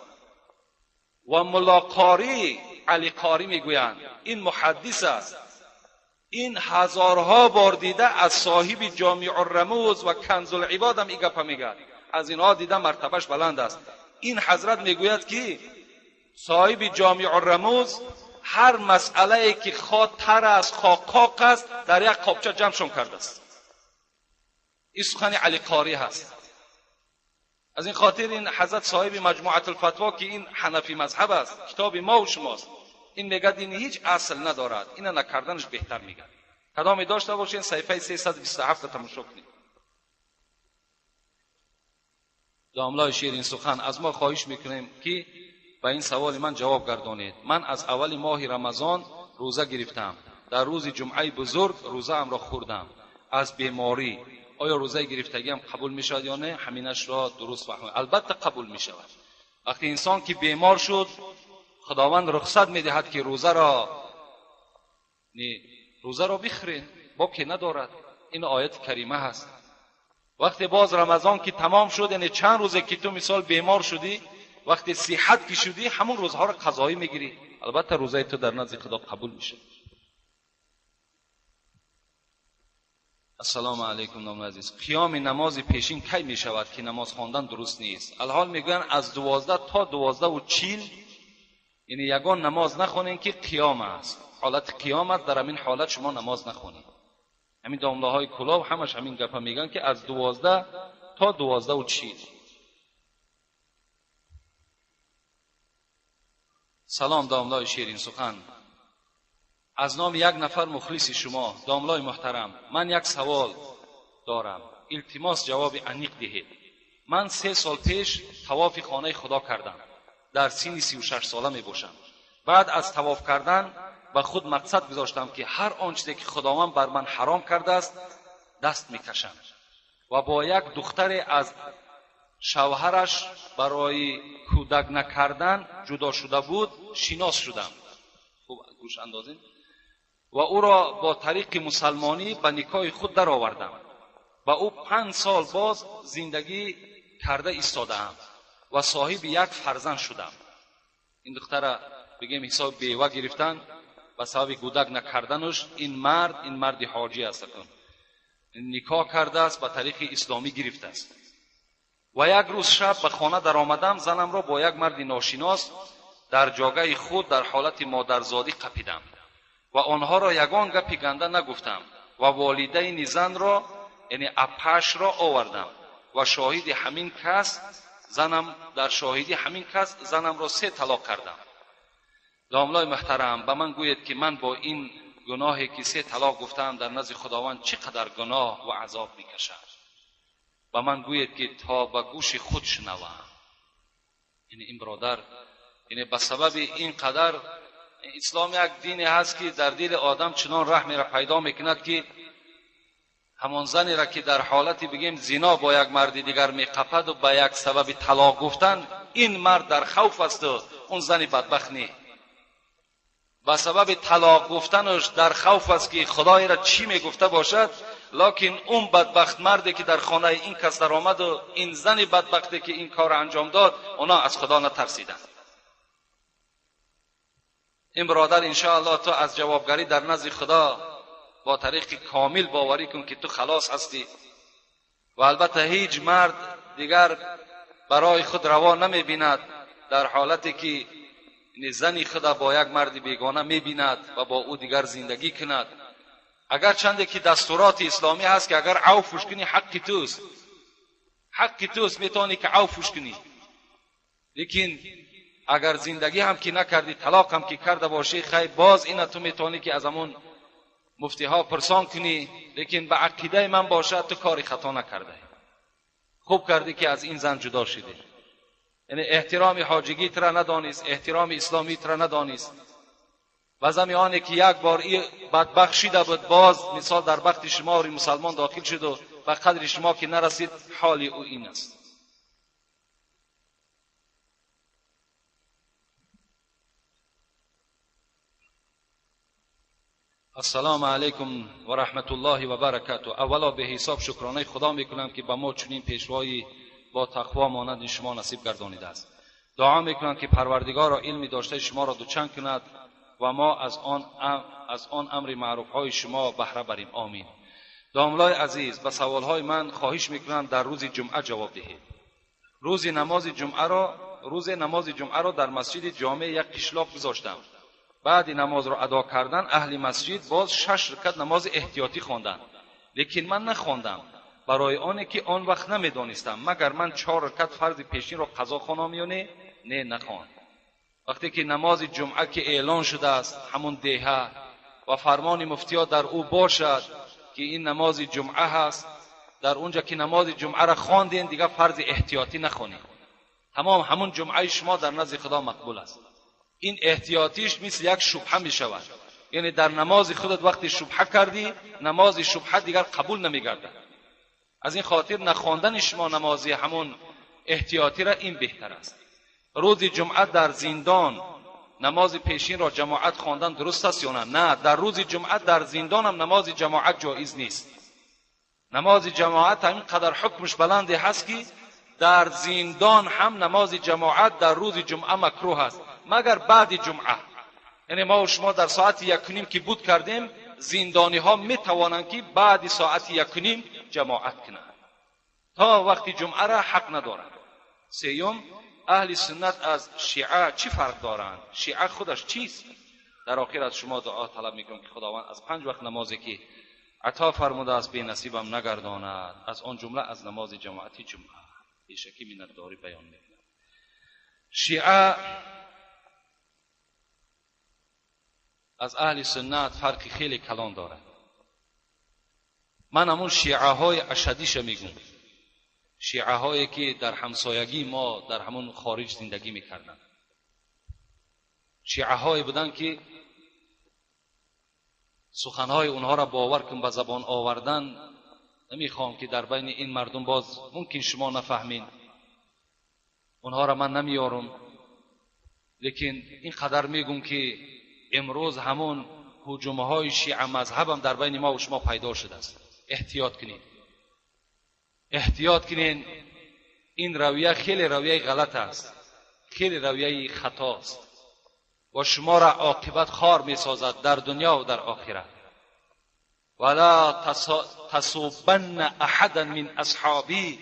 Ва Муллоқорӣ Алиқорӣ мегӯянд ин муҳаддис аст. Ин ҳазорҳо бор дида аз соҳиби Ҷомеъ-ур-Румуз ва Канзул-Ибод ҳам ин гапа мегӯяд. Аз инҳо дида мартабаш баланд аст. Ин ҳазрат мегӯяд ки соҳиби Ҷомеъ-ур-Румуз ҳар масъалае ки хо тар аст, хо қоқ аст, дар як қобча ҷамъшон кардааст. Ин сухани Алиқорӣ ҳаст. Аз ин хотир ин ҳазрат соҳиби Маҷмӯатул-Фатво ки ин ҳанафӣ мазҳаб аст, китоби мо ва шумост, ин мегӯяд ин ҳеҷ асл надорад, ина накарданаш беҳтар мегӯяд. Кадоме дошта бошед, саҳифаи 327 тамошо кунед. Домлаи ширин сухан, аз мо хоҳиш мекунем ки ба ин саволи ман ҷавоб гардонед. Ман аз аввали моҳи Рамазон рӯза гирифтам. Дар рӯзи ҷумъаи бузург рӯзаамро хӯрдам аз беморӣ. Оё рӯзаи гирифтагиам қабул мешавад ё не? Ҳаминашро дуруст фаҳмед. Албатта қабул мешавад. Вақте инсон ки бемор шуд, Худованд рухсат медиҳад ки рӯзаро бихӯред, боке надорад. Ин ояти карима ҳаст. Вақте боз Рамазон ки тамом шуд, яъне чанд рӯзе ки ту мисол бемор шудӣ, вақте сиҳат ки шудӣ, ҳамон рӯзҳоро қазоӣ мегирӣ. Албатта рӯзаи ту дар назди Худо қабул мешавад. Ассалому алайкум, номи азиз. Қиёми намози пешин кай мешавад ки намоз хондан дуруст нест? Алҳол мегӯянд аз 12 то 12:40, яъне ягон намоз нахонед ки қиём аст. Ҳолати қиём аст, дар ҳамин ҳолат шумо намоз нахонед. Ҳамин домлаҳои кулоб ҳамаш ҳамин гапа мегӯянд ки аз 12 то 12:40. Салом, домлаи ширин сухан. Аз номи як нафар мухлиси шумо, домлаи муҳтарам, ман як савол дорам. Илтимос ҷавоби аниқ диҳед. Ман 3 сол пеш тавофи хонаи Худо кардам. Дар синни 36 сола мебошам. Баъд аз тавоф кардан ба худ мақсад гузоштам ки ҳар он чизе ки Худованд бар ман ҳаром кардааст даст мекашам. Ва бо як духтаре аз шавҳараш барои кӯдак накардан ҷудо шуда буд шинос шудам. Хуб гӯш андозем. Ва ӯро бо тариқи мусалмонӣ ба никоҳи худ даровардам. Ба ӯ 5 сол боз зиндагӣ карда истодаам ва соҳиби як фарзанд шудам. Ин духтара бигем ҳисоб бева гирифтан ба сабаби гудак накарданаш, ин марди ҳоҷӣ аст, никоҳ кардааст, ба тариқи исломӣ гирифтааст. Ва як рӯз шаб ба хона даромадам, занамро бо як марди ношинос дар ҷогаи худ дар ҳолати модарзодӣ қапидам ва онҳоро ягон гапи ганда нагуфтам ва волидайни занро, яъне апашро овардам ва шоҳиди ҳамин кас занам, дар шоҳиди ҳамин кас занамро 3 талоқ кардам. Домлаи муҳтарам, ба ман гӯед ки ман бо ин гуноҳе ки 3 талоқ гуфтаам дар назди Худованд чӣ қадар гуноҳ ва азоб мекашам. Ба ман гӯед ки то ба гӯши худ шунавам. Яъне ин бародар, яъне ба сабаби ин қадар ислом як дине ҳаст ки дар дили одам чунон раҳмеро пайдо мекунад ки ҳамон занеро ки дар ҳолати бигем зино бо як марди дигар меқапад ва ба як сабаби талоқ гуфтан, ин мард дар хавф аст ва он зани бадбахт не. Ба сабаби талоқ гуфтанаш дар хавф аст ки худоеро чӣ мегуфта бошад, лекин он бадбахт марде ки дар хонаи ин кас даромад ва ин зани бадбахте ки ин корро анҷом дод, онҳо аз худо натарсиданд. Ин бародар, иншоаллоҳ ту аз ҷавобгарӣ дар назди худо бо тариқи комил боварӣ кун ки ту халос ҳастӣ. Ва албатта ҳеҷ мард дигар барои худ раво намебинад дар ҳолате ки зани худа бо як марди бегона мебинад ва бо ӯ дигар зиндагӣ кунад. Агарчанде ки дастуроти исломӣ ҳаст ки агар авфуш кунӣ ҳаққи туст, ҳаққи туст, метавонӣ ки авфуш кунӣ, лекин агар зиндагӣ ҳам ки накардӣ, талоқ ҳам ки карда бошӣ, хай боз ина ту метавонӣ ки аз ҳамон муфтиҳо пурсон кунӣ, лекин ба ақидаи ман бошад ту кори хато накардаӣ, хуб кардӣ ки аз ин зан ҷудо шудӣ. Яъне эҳтироми ҳоҷигӣ тура надонист, эҳтироми исломӣ тура надонист. Ба зами оне ки як бор и бадбахт шида буд, боз мисол дар бахти шумо мусалмон дохил шуд ва ба қадри шумо ки нарасид, ҳоли ӯ ин аст. Ассалому алайкум ва раҳматуллоҳи ва баракатуҳ. Аввало ба ҳисоб шукронаи Худо мекунам ки ба мо чунин пешвои бо тақво монанди шумо насиб гардонидааст. Дуо мекунам ки Парвардигоро илми доштаи шуморо дучанд кунад ва мо аз он амри маъруфҳои шумо баҳра барем. Омин. Домлаи азиз, ба саволҳои ман хоҳиш мекунам дар рӯзи ҷумъа ҷавоб диҳед. Рӯзи намози ҷумъаро дар масҷиди ҷомеъ як қишлоқ гузоштам. Баъди намозро адо кардан аҳли масҷид боз 6 ракат намози эҳтиётӣ хонданд, лекин ман нахондам барои оне ки он вақт намедонистам магар ман 4 ракат фарзи пешинро қазо хонам ё не? Не, нахон. Вақте ки намози ҷумъа ки эълон шудааст ҳамон деҳа ва фармони муфтиё дар ӯ бошад ки ин намози ҷумъа ҳаст, дар онҷа ки намози ҷумъаро хондем дигар фарзи эҳтиётӣ нахонем. тамом ҳамон ҷумъаи шумо дар назди Худо мақбул аст. Ин эҳтиётиш мисли як шубҳа мешавад. Яъне дар намози худат вақте шубҳа кардӣ, намози шубҳа дигар қабул намегардад. Аз ин хотир нахондани шумо намози ҳамон эҳтиётиро ин беҳтар аст. Рӯзи ҷумъа дар зиндон намози пешинро ҷамоат хондан дуруст аст ё не? Не, дар рӯзи ҷумъа дар зиндон ҳам намози ҷамоат ҷоиз нест. намози ҷамоат ҳамин қадар ҳукмаш баланде ҳаст ки дар зиндон ҳам намози ҷамоат дар рӯзи ҷумъа макрӯҳ аст, магар баъди ҷумъа. Яъне мо шумо дар соати 1:30 ки буд кардем, зиндониҳо метавонанд ки баъди соати 1:30 ҷамоат кунанд. То вақти ҷумъаро ҳақ надоранд. Сеюм, аҳли суннат аз шиа чӣ фарқ доранд? Шиа худаш чист? Дар охир аз шумо дуо талаб мекунам ки Худованд аз 5 вақт намозе ки ато фармудааст бенасибам нагардонад, аз он ҷумла аз намози ҷамоати ҷумъа. пешакӣ миннатдорӣ баён мекунам. Шиа аз аҳли суннат фарқи хеле калон дорад. Ман ҳамун шиаҳои ашадиша мегӯм, шиаҳое ки дар ҳамсоягии мо дар ҳамун хориҷ зиндагӣ мекарданд. Шиаҳое буданд ки суханҳои онҳоро бовар кун ба забон овардан намехоҳам ки дар байни ин мардум боз мумкин шумо нафаҳмед. Онҳоро ман намеёрам, лекин ин қадар мегӯм ки امروز همون هجوم های شیعه مذهب هم در بین ما و شما پیدا شده است. احتیاط کنید، احتیاط کنین. این رویه خیلی رویه غلط است، خیلی رویه خطاست و شما را عاقبت خار می سازد در دنیا و در آخرت. ولا تسبن احدا من اصحابی،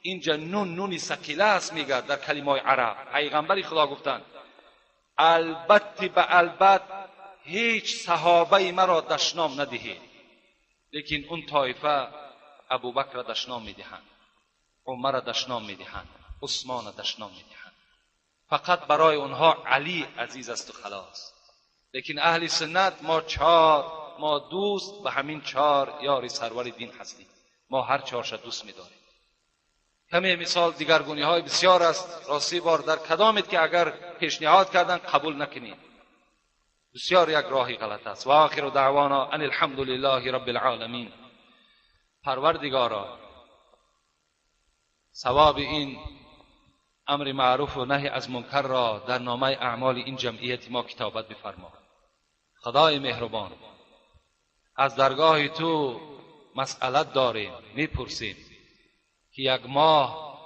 اینجا نون نونی ثقیله است میگه در کلمه عرب. پیغمبر خدا گفتند البته به البته هیچ صحابه مرا دشنام ندهید، لیکن اون طایفه ابوبکر را دشنام میدهند، عمر را دشنام میدهند، عثمان را دشنام میدهند. فقط برای اونها علی عزیز است و خلاص. لیکن اهل سنت ما چهار، ما دوست به همین چهار یاری سرور دین هستیم، ما هر چهارش دوست میداریم. کمی مثال دیگرگونی های بسیار است. راستی بار در کدامید که اگر پیشنهاد کردن قبول نکنید، بسیار یک راهی غلط است. و آخر دعوانا ان الحمد لله رب العالمین. پروردگارا ثواب این امر معروف و نهی از منکر را در نامه اعمال این جمعیت ما کتابت بفرما. خدای مهربان، از درگاه تو مسئلت داریم، میپرسیم که یک ماه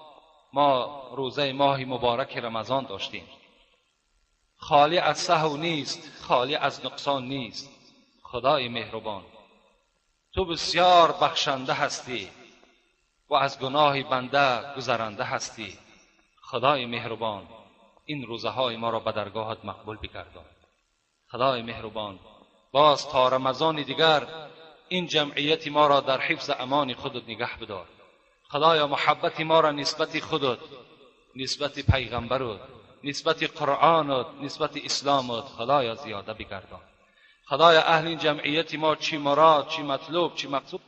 ما روزه ماه مبارک رمضان داشتیم، خالی از سهو نیست، خالی از نقصان نیست. خدای مهربان، تو بسیار بخشنده هستی و از گناه بنده گذرنده هستی. خدای مهربان، این روزه های ما را به درگاهت مقبول بگردان. خدای مهربان، باز تا رمضان دیگر این جمعیت ما را در حفظ امان خودت نگه بدار. خدایا محبت ما را نسبت خودت، نسبت پیغمبرت، نسبت قرآنت، نسبت اسلامت خدایا زیاده بگردان. خدایا اهل این جمعیت ما چی مراد، چی مطلوب، چی مقصود